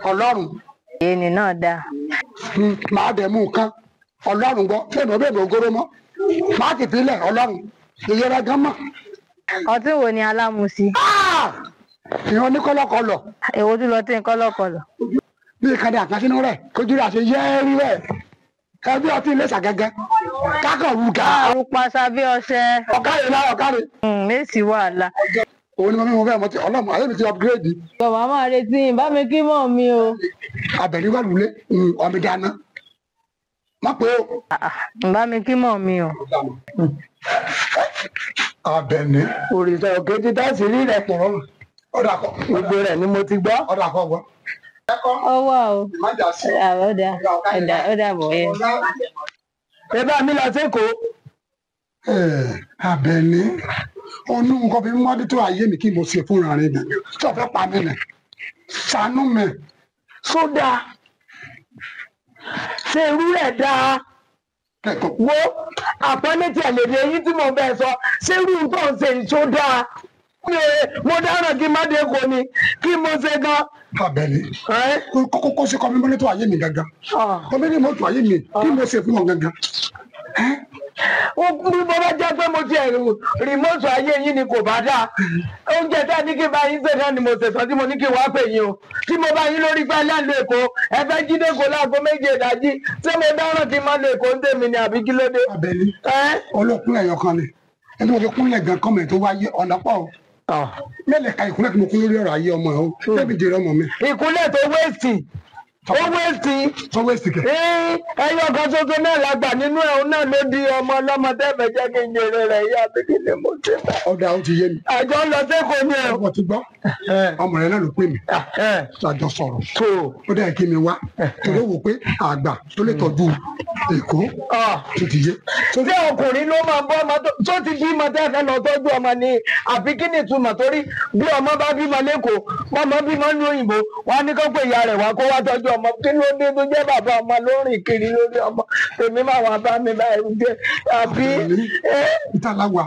[SPEAKER 6] ọlọ́run.
[SPEAKER 11] Èyí náà dáa.
[SPEAKER 6] Màá dẹ̀ mú nǹkan ọlọ́run gbọ́ fẹ́mi ọbẹ̀ mi ògóró mọ́ màá ti fi lẹ̀ ọlọ́run ìyẹra gan mọ̀.
[SPEAKER 11] Ọtí wo ni alámùsí?
[SPEAKER 6] Ìyẹn oníkọ́lọ́kọlọ̀.
[SPEAKER 11] Èwo tún lọ tí ń kọ́lọ́kọlọ̀?
[SPEAKER 6] Bí ìkànnì àkànṣínú rẹ̀ kójú rẹ̀ àṣẹ yẹ́ẹ́rí rẹ̀ ẹbí ọtí ilé ṣàgẹ́gẹ́ kákan wù ká.
[SPEAKER 11] Arúpasá bí ọṣẹ.
[SPEAKER 6] Ọ̀kárẹ̀ lá ọ̀kárẹ̀.
[SPEAKER 11] Mèsì wàhálà.
[SPEAKER 6] Òun ni mo mímu fẹ́ mọ ti ọlọ́mọ ayé mi ti upgrade.
[SPEAKER 11] Bàbá máa retí yín, bá mi kí mọ̀ mi o.
[SPEAKER 6] Abẹ̀rí wà lulẹ̀ ọmọ dáná. Má pé o.
[SPEAKER 11] Bá mi kí mọ̀ mi o.
[SPEAKER 6] Abẹ̀ní.
[SPEAKER 5] Òrìṣà òkè ti dá sí rí rẹ̀
[SPEAKER 6] pọ̀rọ̀. Ọ̀dà kọ.
[SPEAKER 5] Gbogbo rẹ̀ ni mo ti gbọ́.
[SPEAKER 6] Ọ̀dà kọ gbọ́.
[SPEAKER 11] Ó wà o. Ọ̀dà ọ̀dà ọ̀dà bọ̀ yẹn.
[SPEAKER 5] Ẹ bá mi lọ sékòó.
[SPEAKER 6] Abẹ̀ní ọ̀nù nǹkan fi mọ́dún tó ayé mi kí mo ṣe fúnra rẹ̀ nìyẹn tí ọ̀fẹ́ pa mí nì ṣàánú mi.
[SPEAKER 5] Sódà ṣe irú ẹ̀ dáa wo àpọ́nlé tí ẹ̀ lè dé eyín tí mo bẹ́ẹ̀ sọ ṣé irú tó ń ṣe ìṣó dáa mo dáràn kí má dé kò ní kí mo ṣe gan.
[SPEAKER 6] Abẹ̀ní kókó ṣe kọ́ mi mọ́lẹ́ tó ayé mi gangan kọ́ mi ní mọ́tò ayé mi kí mo ṣe fún ọ gangan.
[SPEAKER 5] Bí mo bá jẹ́ pé mo ti rìmọ́ọ̀tù ayé yín ni kò bá dáa oúnjẹ tá a ní kí n bá yín ṣe náà ni mo ṣe sọ tí mo ní kí n wá pè yín o tí mo bá yín lórí pé aláǹlò Èkó ẹ fẹ́ jí dé Èkó láago méje ìdájí ṣé mo dáràn kí n má lo Èkó ń tèmi ni àbí kí ló dé.
[SPEAKER 6] Abẹ̀ní ọlọ́kùnrin ẹ̀yọ̀ kan ni ẹni mo fi kúnlẹ̀ gan kọ́mọ̀ tó wáyé ọ̀nà pọ̀ o mẹ́lẹ̀ ka ìkúnlẹ̀ tí mo kún lórí ọ̀rọ̀ ayé ọmọ ẹ̀ o débi jèrè ọmọ mi.
[SPEAKER 5] Ìkúnlẹ̀ tó wéèsì ó wéèsì.
[SPEAKER 6] Tó wéèsì kẹ.
[SPEAKER 5] Ẹyọ kan ṣoṣo náà la gbà nínú ẹ̀ òun náà ló di ọmọ ọlọ́mọ tẹ́fẹ̀ẹ́ jẹ́ kí n jèrè rẹ̀ yá bí kí ni mo ṣe bá.
[SPEAKER 6] Ọ̀dà ó ti yé mi.
[SPEAKER 5] Àjọ ń lọ sẹ́kọ̀ọ́ ni ẹ̀.
[SPEAKER 6] Ọmọ ti gbọ́ ọmọ rẹ náà ló pè mí àjọ sọ̀rọ̀ ó dẹ̀ kí mi wá torí ó wò pé àgbà tó lè tọ́jú Èkó tó ti yé.
[SPEAKER 5] Ṣé ọkùnrin ló máa bọ́ ọmọ tó ti bímọ tẹ́fẹ́ lọ tọ́jú ọmọ ni àbí kí ni ìtumọ̀ torí bí ọmọ bá bímọ lẹ́kọ̀ọ́ ọmọ bímọ ní òyìnbó wọn á ní kó pé ìyá rẹ̀ wá kó wá tọ́jú ọmọ kí ló dé tó jẹ́ bàbá ọmọ ló rìn kiri lórí ọmọ tèmi máa wà bá mi báyìí jẹ àbí.
[SPEAKER 6] Ìtàláwà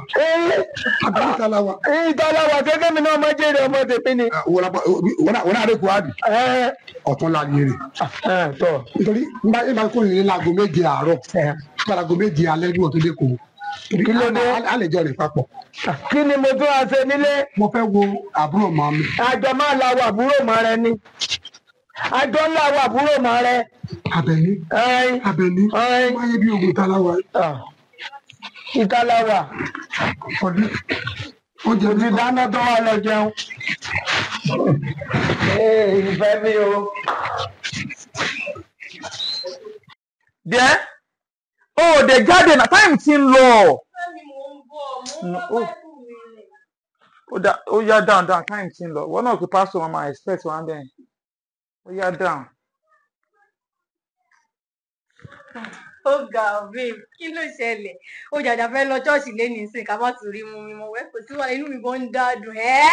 [SPEAKER 6] àbí ìtàláwà.
[SPEAKER 5] Ìtàláwà gẹ́gẹ́ mi náà máa jèrè ọmọ tèmi ni.
[SPEAKER 6] Wọ́n á rí kó àbí ọ̀tún la yèrè. Nítorí nígbà kó lè láago méje àárọ̀ láago méje alẹ́ ní ọ̀tún lẹ́kọ̀ọ́.
[SPEAKER 5] Kí ló dé?
[SPEAKER 6] A lè jọ rìn papọ̀.
[SPEAKER 5] Kí ni mo tún wá ṣe nílé?
[SPEAKER 6] Mo fẹ́ wo àbúrò mọ́ mi.
[SPEAKER 5] Àjọ máa la wo àbúrò mọ́ rẹ ni. Àjọ ńlá wo àbúrò mọ́ rẹ.
[SPEAKER 6] Abẹ̀ní Abẹ̀ní wáyé bí ogun ìtàláwà.
[SPEAKER 5] Ìtàláwà.
[SPEAKER 6] Ọdún oúnjẹ
[SPEAKER 5] Mo ti dáná tó wà lọ jẹun. Ìfẹ́ mi o.
[SPEAKER 1] Díẹ̀ o ò dé jáde náà táìmù ti ń lọ. Ó yá down down táìmù ti ń lọ. Wọ́n náà pé pásítọ̀ wọn máa expect wọn bẹ́ẹ̀. Ó yá down.
[SPEAKER 4] Ó ga ọ babe, kí ló ṣẹlẹ̀? Ó jàjà fẹ́ lọ ṣọ́ọ̀ṣì lénìí sìn ká má tún rí mú mi mọ̀ wẹ́ kò sí wàhálà inú mi gan ń dádùn ẹ́.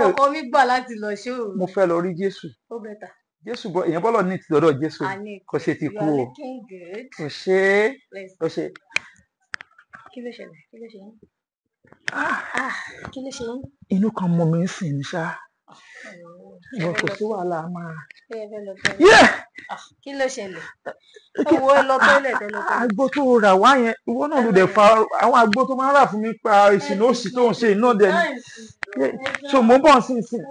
[SPEAKER 4] Ọkọ mi gbà láti lọ ṣóòru.
[SPEAKER 1] Mo fẹ́ lọ rí Jésù.
[SPEAKER 4] Ó bẹ̀tà.
[SPEAKER 1] Jésù bọ èèyàn bọ́lọ̀ ní ti lọ́dọ̀ Jésù kò ṣe ti kú
[SPEAKER 4] You
[SPEAKER 1] o.
[SPEAKER 4] are looking good.
[SPEAKER 1] Kò ṣe é kò ṣe.
[SPEAKER 4] Kí ló ṣẹlẹ̀? Kí ló ṣe yín? Ah, kí ló ṣe yín?
[SPEAKER 1] Inú kan mọ mi ń sìn ní ṣá. Ìwọ kò sí wàhálà a máa.
[SPEAKER 4] Ẹ fẹ́ lọ tọ́lẹ̀.
[SPEAKER 1] Yeah!
[SPEAKER 4] Kí ló ṣẹlẹ̀? Ẹ wo ẹ lọ tọ́lẹ̀ tẹ lọ tọ́lẹ̀.
[SPEAKER 1] Àgbo tó rà wá yẹn, ìwọ náà ló dẹ̀ fa àwọn àgbo tó máa ń rà fún mi pa ìṣìnà òṣì tó ń ṣe iná dẹ̀ ni. So mo ń bọ̀ sí ìsìn.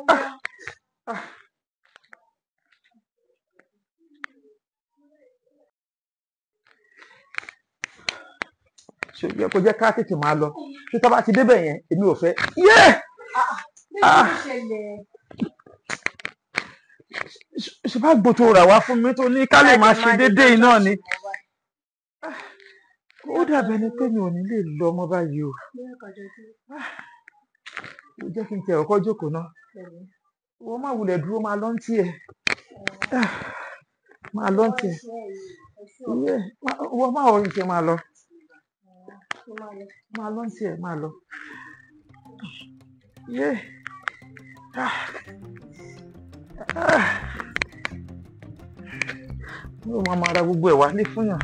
[SPEAKER 1] Ṣé yẹ kó jẹ́ ká tètè máa lọ? Ṣé tá bá ti débẹ̀ yẹn, èmi ò fẹ́. Yeah!
[SPEAKER 4] Kí ló ṣẹlẹ̀?
[SPEAKER 1] Ṣe bá gbò tó rà wá fún mi tó ní ká lè máa ṣe déédéé iná ni. Ó dàbí ẹni pé mi ò ní lè lọ ọmọ báyìí o. Jẹ́ kí n tẹ ọkọ jókòó náà. Wọ́n má wulẹ̀ dúró, máa lọ́ ń tiẹ̀. Máa lọ́ ń tiẹ̀. Wọ́n má wọrí tiẹ̀, máa lọ. Máa lọ́ ń tiẹ̀, máa lọ. Yeah. Mo máa ma ra gbogbo ẹ̀ wálé fún yàn.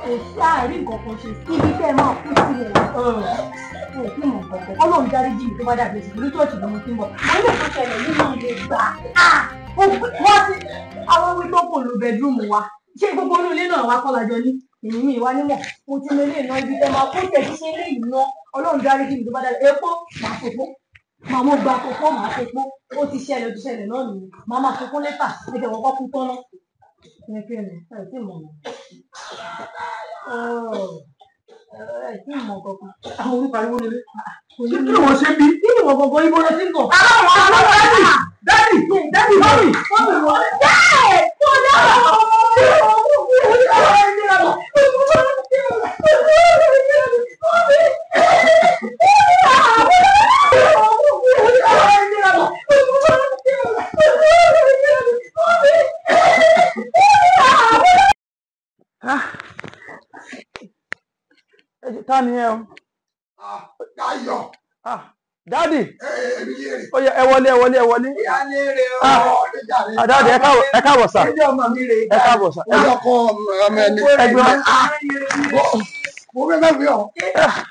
[SPEAKER 4] Kò sáàrí nǹkan kan ṣe síbi tẹ́ ẹ máa kú sí ẹ̀ ò kí mọ̀ nǹkan kan. Ọlọ́run dárí jì mí tó bá dàbí èsì lórí ṣọ́ọ̀ṣì ló mú kí n bọ̀. Mo ní kó ṣẹlẹ̀ nínú ilé gbà. Wọ́n ti àwọn wí tó kò lo bẹ́dúrúmù wa. Ṣé gbogbo inú ilé náà wá kọ́ lajọ ní? Èyí mi wá nímọ̀. Mo ti lè lè ná ibi tẹ́ máa kú tẹ̀ ṣe lè ná. Ọlọ́run dárí jì mí tó bá dàbí epo màá fòpó. Màá mo gba fòpó màá fòpó. Ó ti ṣẹlẹ̀ ó ti ṣẹlẹ̀ náà nìyẹn. Màá máa fòpó lẹ́tà. Ẹ jẹ́ wọ́n kọ́ kú tán náà. Ẹ tí mọ̀ kankan.
[SPEAKER 1] Àwọn onípariwo lè kí ni wọ́n ṣe bí?
[SPEAKER 4] Kí ni wọ́n gbọ̀ngàn ibo lọ sí ń bọ̀?
[SPEAKER 1] Àwọn àwọn dádì dádì dádì mọ́mì.
[SPEAKER 4] Mọ́mì wọ́n dẹ́ tó
[SPEAKER 1] Ta ni ẹ o?
[SPEAKER 6] Dayọ̀.
[SPEAKER 1] Dádì. Ẹ wọlé ẹ wọlé ẹ wọlé. Dádì ẹ káàbọ̀ sà. Ẹ káàbọ̀ sà.
[SPEAKER 6] Ó yọ kọ́ ọmọ ẹni.
[SPEAKER 1] Ẹgbẹ́ wa.
[SPEAKER 6] Mo fẹ́ fẹ́ fi hàn.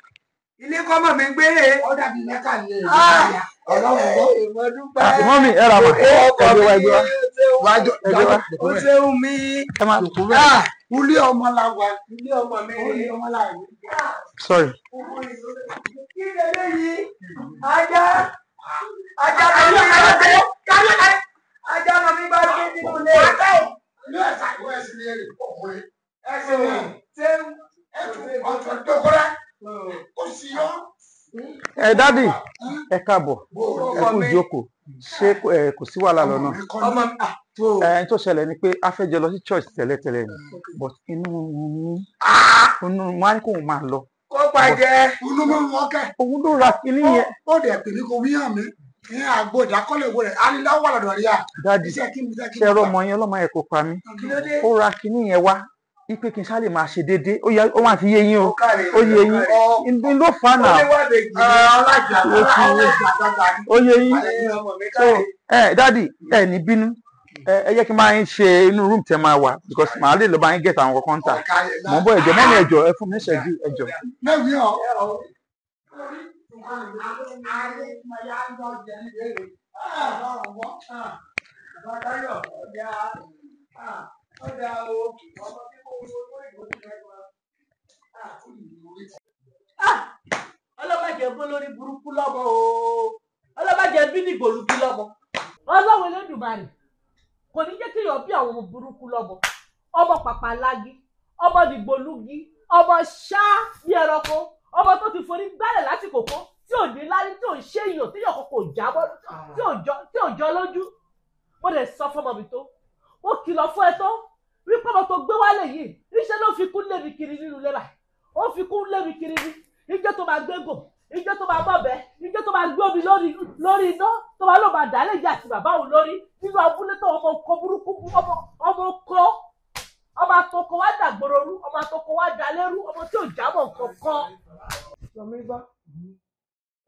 [SPEAKER 5] Ilé kọ́ mọ̀ mi gbére.
[SPEAKER 6] Ó dàbí mẹ́kà ní èrè. Ọlọ́run gbọ́.
[SPEAKER 5] Mo dúpẹ́.
[SPEAKER 1] Mọ́mì ẹ rà wá. Ẹgbẹ́ wa ẹgbẹ́ wa. Ẹgbẹ́ wa.
[SPEAKER 5] Ó ṣeun mi.
[SPEAKER 1] Ẹ máa
[SPEAKER 6] Ilé ọmọ la wà.
[SPEAKER 5] Ilé ọmọ mi rè.
[SPEAKER 6] Ilé ọmọ la wà.
[SPEAKER 1] Sorry.
[SPEAKER 5] Kí leléyìí? Ajá. Ajá lọ mi bá gbé. Ajá lọ mi bá gbé nínú ilé.
[SPEAKER 6] Ní ẹ̀sà ìwé ẹ̀sìn ní èrè ọkùnrin.
[SPEAKER 5] Ẹ̀sìn ní ṣé
[SPEAKER 6] ẹ̀tù ọ̀tún dókòrẹ́. Ó sì yọ.
[SPEAKER 1] Ẹ dádì ẹ káàbọ̀ ẹ kú ìjókòó, ṣé kò sí wàhálà lọ́nà? Ẹ tó ṣẹlẹ̀ ni pé a fẹ́ jọ lọ sí church tẹ́lẹ̀tẹ́lẹ̀ ni, but inú mi máa ń kóun máa lọ.
[SPEAKER 5] Kó pàjẹ́.
[SPEAKER 6] Inú mi wọ́n kẹ́.
[SPEAKER 1] Òun ló ra kinní yẹn.
[SPEAKER 6] Ó dẹ̀ pè mí kò wí hàn mí ní àgbo ìdákọ́lẹ̀ wo rẹ̀ aliláwọ̀ lọ́dọ̀ rí à.
[SPEAKER 1] Dádì ṣe ẹ̀rọ ọmọ yẹn ọlọ́mọ yẹn kò pa mí. Ó ra kinní yẹn wá ipe kí n ṣáà lè máa ṣe déédéé, ó máa fi yé yín o, ó yé yín ló fà náà, ó yé yín. So ẹ dádì ẹ ní bínú, ẹ jẹ́ kí n máa ń ṣe inú room tẹ máa wà because màá lè lọ bá yín get àwọn kankan tà. Mò ń bọ̀, ẹ̀jọ̀ mọ́mí ẹ̀jọ̀ ẹ fún mi níṣẹ́jú ẹ̀jọ̀.
[SPEAKER 5] Ọ̀dà o, ọmọ tí mo wo.
[SPEAKER 7] Ọlọ́mọdé bó lórí burúkú lọ́mọ o, ọlọ́mọdé bí ní gbòlùbí lọ́mọ. Ọlọ́run Elédùmarè kò ní jẹ́ kéèyàn bí àwọn ọmọ burúkú lọ́mọ, ọmọ pàpàlági, ọmọ dìgbòlugi, ọmọ ṣá bí ẹranko, ọmọ tó ti forí gbálẹ̀ láti kòkó tí ò ní lárí, tí ò ń ṣe èèyàn, tí èèyàn kò jábọ́, tí ò jọ lójú. Mo lè sọ fọmọ mi tó, mo kìlọ̀ fún ẹ tó wípé ọmọ tó gbé wálé yìí níṣẹ́ ló fi kú lé mi kiri nínú ilé báyìí, ó fi kú lé mi kiri ní ijó tó máa gbégò, ijó tó máa bọ̀bẹ, ijó tó máa gbé omi lórí iná tó máa lò máa dà lè yá àti bàbá òun lórí nínú abúlé tó ọmọ ọkọ burúkú, ọmọ ọkọ, ọmọ àtọkọ wá dàgbòrò rú, ọmọ àtọkọ wá dalérú, ọmọ tí ò jámọ́ kankan.
[SPEAKER 5] Omi gbọ́,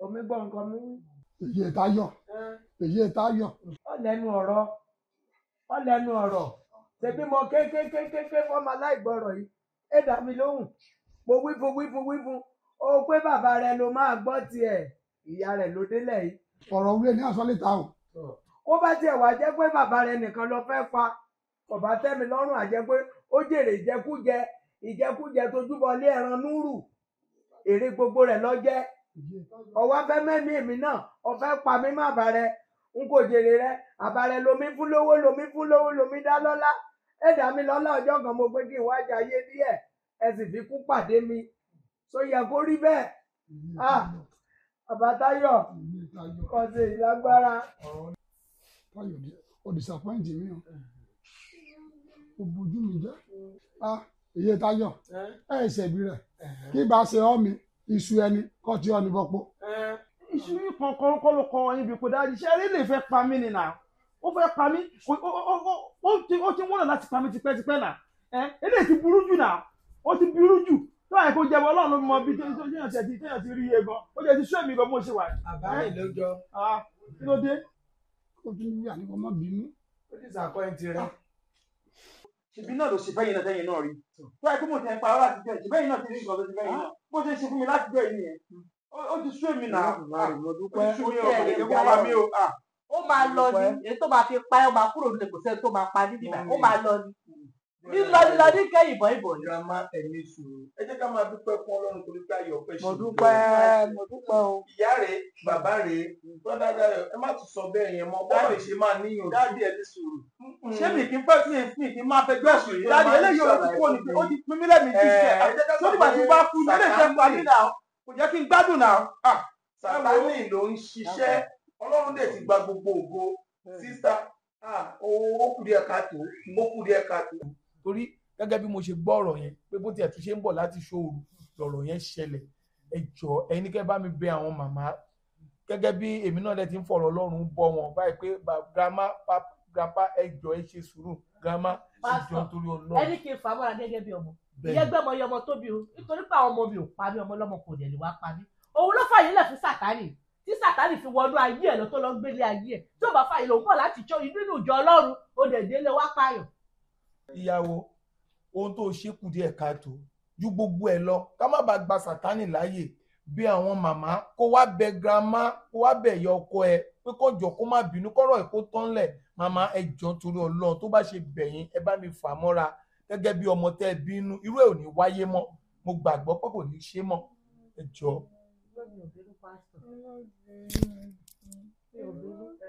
[SPEAKER 5] omi gbọ́ nǹkan mi.
[SPEAKER 6] Èyí ẹ̀ Táyọ̀, èyí ẹ̀ Táyọ̀.
[SPEAKER 5] Ó lẹ́nu ọ̀rọ̀, ó lẹ́nu ọ̀rọ̀. Ṣebí mo kékékékéké fọ́mọ aláìgbọrọ̀ yìí, ẹ dá mi lóhùn. Mo wí fún wí fún wí fún, ó pé bàbá rẹ ló máa gbọ́ tiẹ̀, ìyá rẹ̀ ló délẹ̀ yìí.
[SPEAKER 6] Ọ̀rọ̀ wúlé ní àsọ létà o.
[SPEAKER 5] Kó bá tiẹ̀ wá jẹ́ pé bàbá rẹ nìkan ló fẹ́ pa, kò bá tẹ́ mi lọ́rùn àjẹ́ pé ó jèrè ìjẹkújẹ, ìjẹkújẹ tojúbọlé ẹran núrù, èrè gbogbo rẹ̀ ló jẹ́. Ọwọ́ fẹ́ mẹ́mí èmi náà, ọ̀fẹ́ pa mí má bà rẹ, n kò jèrè rẹ, àbá rẹ lomi fún lówó, lomi fún lówó, lomi dá lọ́lá. Ẹ dá mi lọ́lá ọjọ́ kan mo pé kí n wá jayé díẹ̀, ẹ sì fi kú pàdé mi. Sọ yẹ kó rí bẹ́ẹ̀. Ah, bàbá Táyọ̀, kò sí ìlágbára.
[SPEAKER 6] Táyọ̀, o disappoint mi o. O bójú mi jẹ́. Ah, èyí Táyọ̀, ẹ ṣẹ̀bi rẹ̀. Kí bá ṣe ọ́ mi, iṣu ẹni kọ́ tí ọ́ ní bọ́pọ̀.
[SPEAKER 1] Iṣu yìí kankan kọ́ ló kọ́ yín bí kò dájú. Ṣé eré lè fẹ́ pa mí ni nà? Ó fẹ́ pa mí, ó ti wọ́nà láti pa mí tipẹ́tipẹ́ nà. Eléyìí ti burú jù nà, ó ti burú jù. Tó àyè kó jẹ́wọ́ Ọlọ́run ló mọ bí téèyàn ti rí iye gan. Ó jẹ́ ti sú èmi gan bó ṣe wà.
[SPEAKER 5] Bàbá mi ló jọ.
[SPEAKER 1] Kí ló dé?
[SPEAKER 6] Ó tún ní àníkọ́ má bínú.
[SPEAKER 5] Ó disappoint rẹ.
[SPEAKER 1] Ṣèbí náà ló ṣe fẹ́yìn náà tẹ́yìn náà rí. Tó àyè kó mò ń tẹ́ ń parọ́ láti jẹ́ ìṣèbẹ́yìn náà ti rí nǹkan tó ṣe fẹ́yìn náà. Bó ṣe ń ṣe fún mi láti jẹ́ ìyẹn. Ó ti sú èmi náà.
[SPEAKER 5] Mo dúpẹ́.
[SPEAKER 1] Ó ti sú mi o, kò lè jẹ́ kó pa mí o.
[SPEAKER 7] Ó máa lọ ni, èyí tó máa fi pa ẹ́, ó máa kúrò nílé, kò sẹ́ni tó máa pa níbí báyìí, ó máa lọ ni. Lílọ lílọ ní kẹ́yìn bọ̀ ìbọ̀ ni.
[SPEAKER 10] Grandma ẹ̀mí sùúrù. Ẹ jẹ́ ká máa dúpẹ́ fún Ọlọ́run torí pé ayọ̀ pẹ́ ṣe.
[SPEAKER 5] Mo dúpẹ́, mo dúpẹ́ o.
[SPEAKER 10] Ìyá rẹ̀, bàbá rẹ̀, brọ́dá Dayọ̀, ẹ má tún sọ bẹ́ẹ̀ yẹn mọ́. Bọ́ọ̀lù ṣe máa níyànjú.
[SPEAKER 1] Dáàdì ẹ ní sùúrù. Ṣé mi kì í fẹ́ mi kì í máa fẹjọ́ ẹ̀sùn yìí? Dáàdì eléyìí ò ti kó ni pé ó ti pín mí lẹ́mìí jí iṣẹ́. Tó nígbà tí wọ́n bá kú ní eléyìí fẹ́ pa mí náà. Kò jẹ́ kí n gbádùn náà.
[SPEAKER 10] Sàtánì ló ń ṣiṣẹ́. Ọlọ́run dẹ̀ ti gba gbogbo ògo. Sísá, ó kù díẹ̀ káàtó, ó kù díẹ̀ káàtó. Torí gẹ́gẹ́ bí mo ṣe gbọ́ ọ̀rọ̀ yẹn pé bó tiẹ̀ tún ṣe ń bọ̀ láti ṣòru lọ̀rọ̀ yẹn ṣẹlẹ̀. Ẹ jọ̀ọ́ ẹ̀yin ní kẹ́ bá mi bẹ àwọn màmá gẹ́gẹ́ bí èmi náà dẹ̀ ti ń fọ̀rọ̀ Ọlọ́run bọ́ wọn báyìí pé grandma, grandpa, ẹ jọ̀ọ́ ẹ ṣe sùúrù, grandma, ẹ jọ̀ọ́ nítorí Ọlọ́run.
[SPEAKER 7] Ẹni kì í fà á mọ́ra gẹ́gẹ́ bí ọmọ. Ìyẹn gbẹ́mọ iye ọmọ tó bí o, nítorí pé àwọn ọmọ mi ò pa mí, ọmọ ọlọ́mọ kò dẹ̀ lè wá pa mí. Òun ló fàyè lẹ̀ fún Sàtánì. Tí Sàtánì fi wọnú ayé ẹ̀ lọ tó lọ ń gbélé ayé ẹ̀. Tí ò bá fàyè lòun bọ̀ láti jọ nínú ìjọ Ọlọ́run, ó dẹ̀ délé wá pààyàn.
[SPEAKER 10] Ìyàwó, ohun tó ṣe kù díẹ̀ káàtó ju gbogbo ẹ̀ lọ, ká má bàa gba Sàtánì láàyè. Bí àwọn màmá kó wá bẹ grandma, kó wá bẹ ìyá ọkọ ẹ pé kó jọ kó má bínú kọ́rọ̀ ẹ̀ kó tán lẹ̀. Màmá ẹ jọ̀ọ́ torí Ọlọ́run, tó bá ṣe bẹ̀yìn ẹ bá mi fà mọ́ra gẹ́gẹ́ bí ọmọ tẹ́ ẹ bínú, irú ẹ̀ ò ní wáyé mọ́. Mo gbàgbọ́ pé kò ní ṣe mọ́. Ẹ jọ̀ọ́.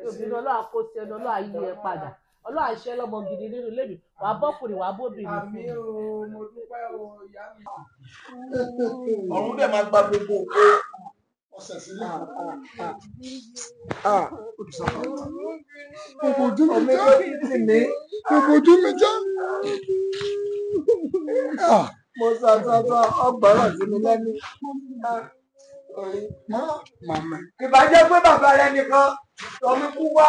[SPEAKER 7] Obìnrin Ọlọ́run kò sí ẹnu, Ọlọ́run ayé ẹ padà. Ọlọ́run àṣẹ lọ́mọ gidi nínú ilé mi, wàá bọ́kùnrin, wàá bóbìnrin fún mi.
[SPEAKER 5] Àmín o, mo dúpẹ́ o, ìyá mi.
[SPEAKER 10] Ọ̀run dẹ̀ máa gba gbogbo ògo.
[SPEAKER 6] Ọ̀sẹ̀ sílẹ̀. Kò bójú mi jẹ́. Kò bójú mi jẹ́.
[SPEAKER 5] Mo sọ sọ sọ ọgbọ́rọ̀ sí mi lẹ́nu.
[SPEAKER 6] Màmá.
[SPEAKER 5] Ìbàjẹ́ pé bàbá rẹ nìkan lọ́mí kú wá.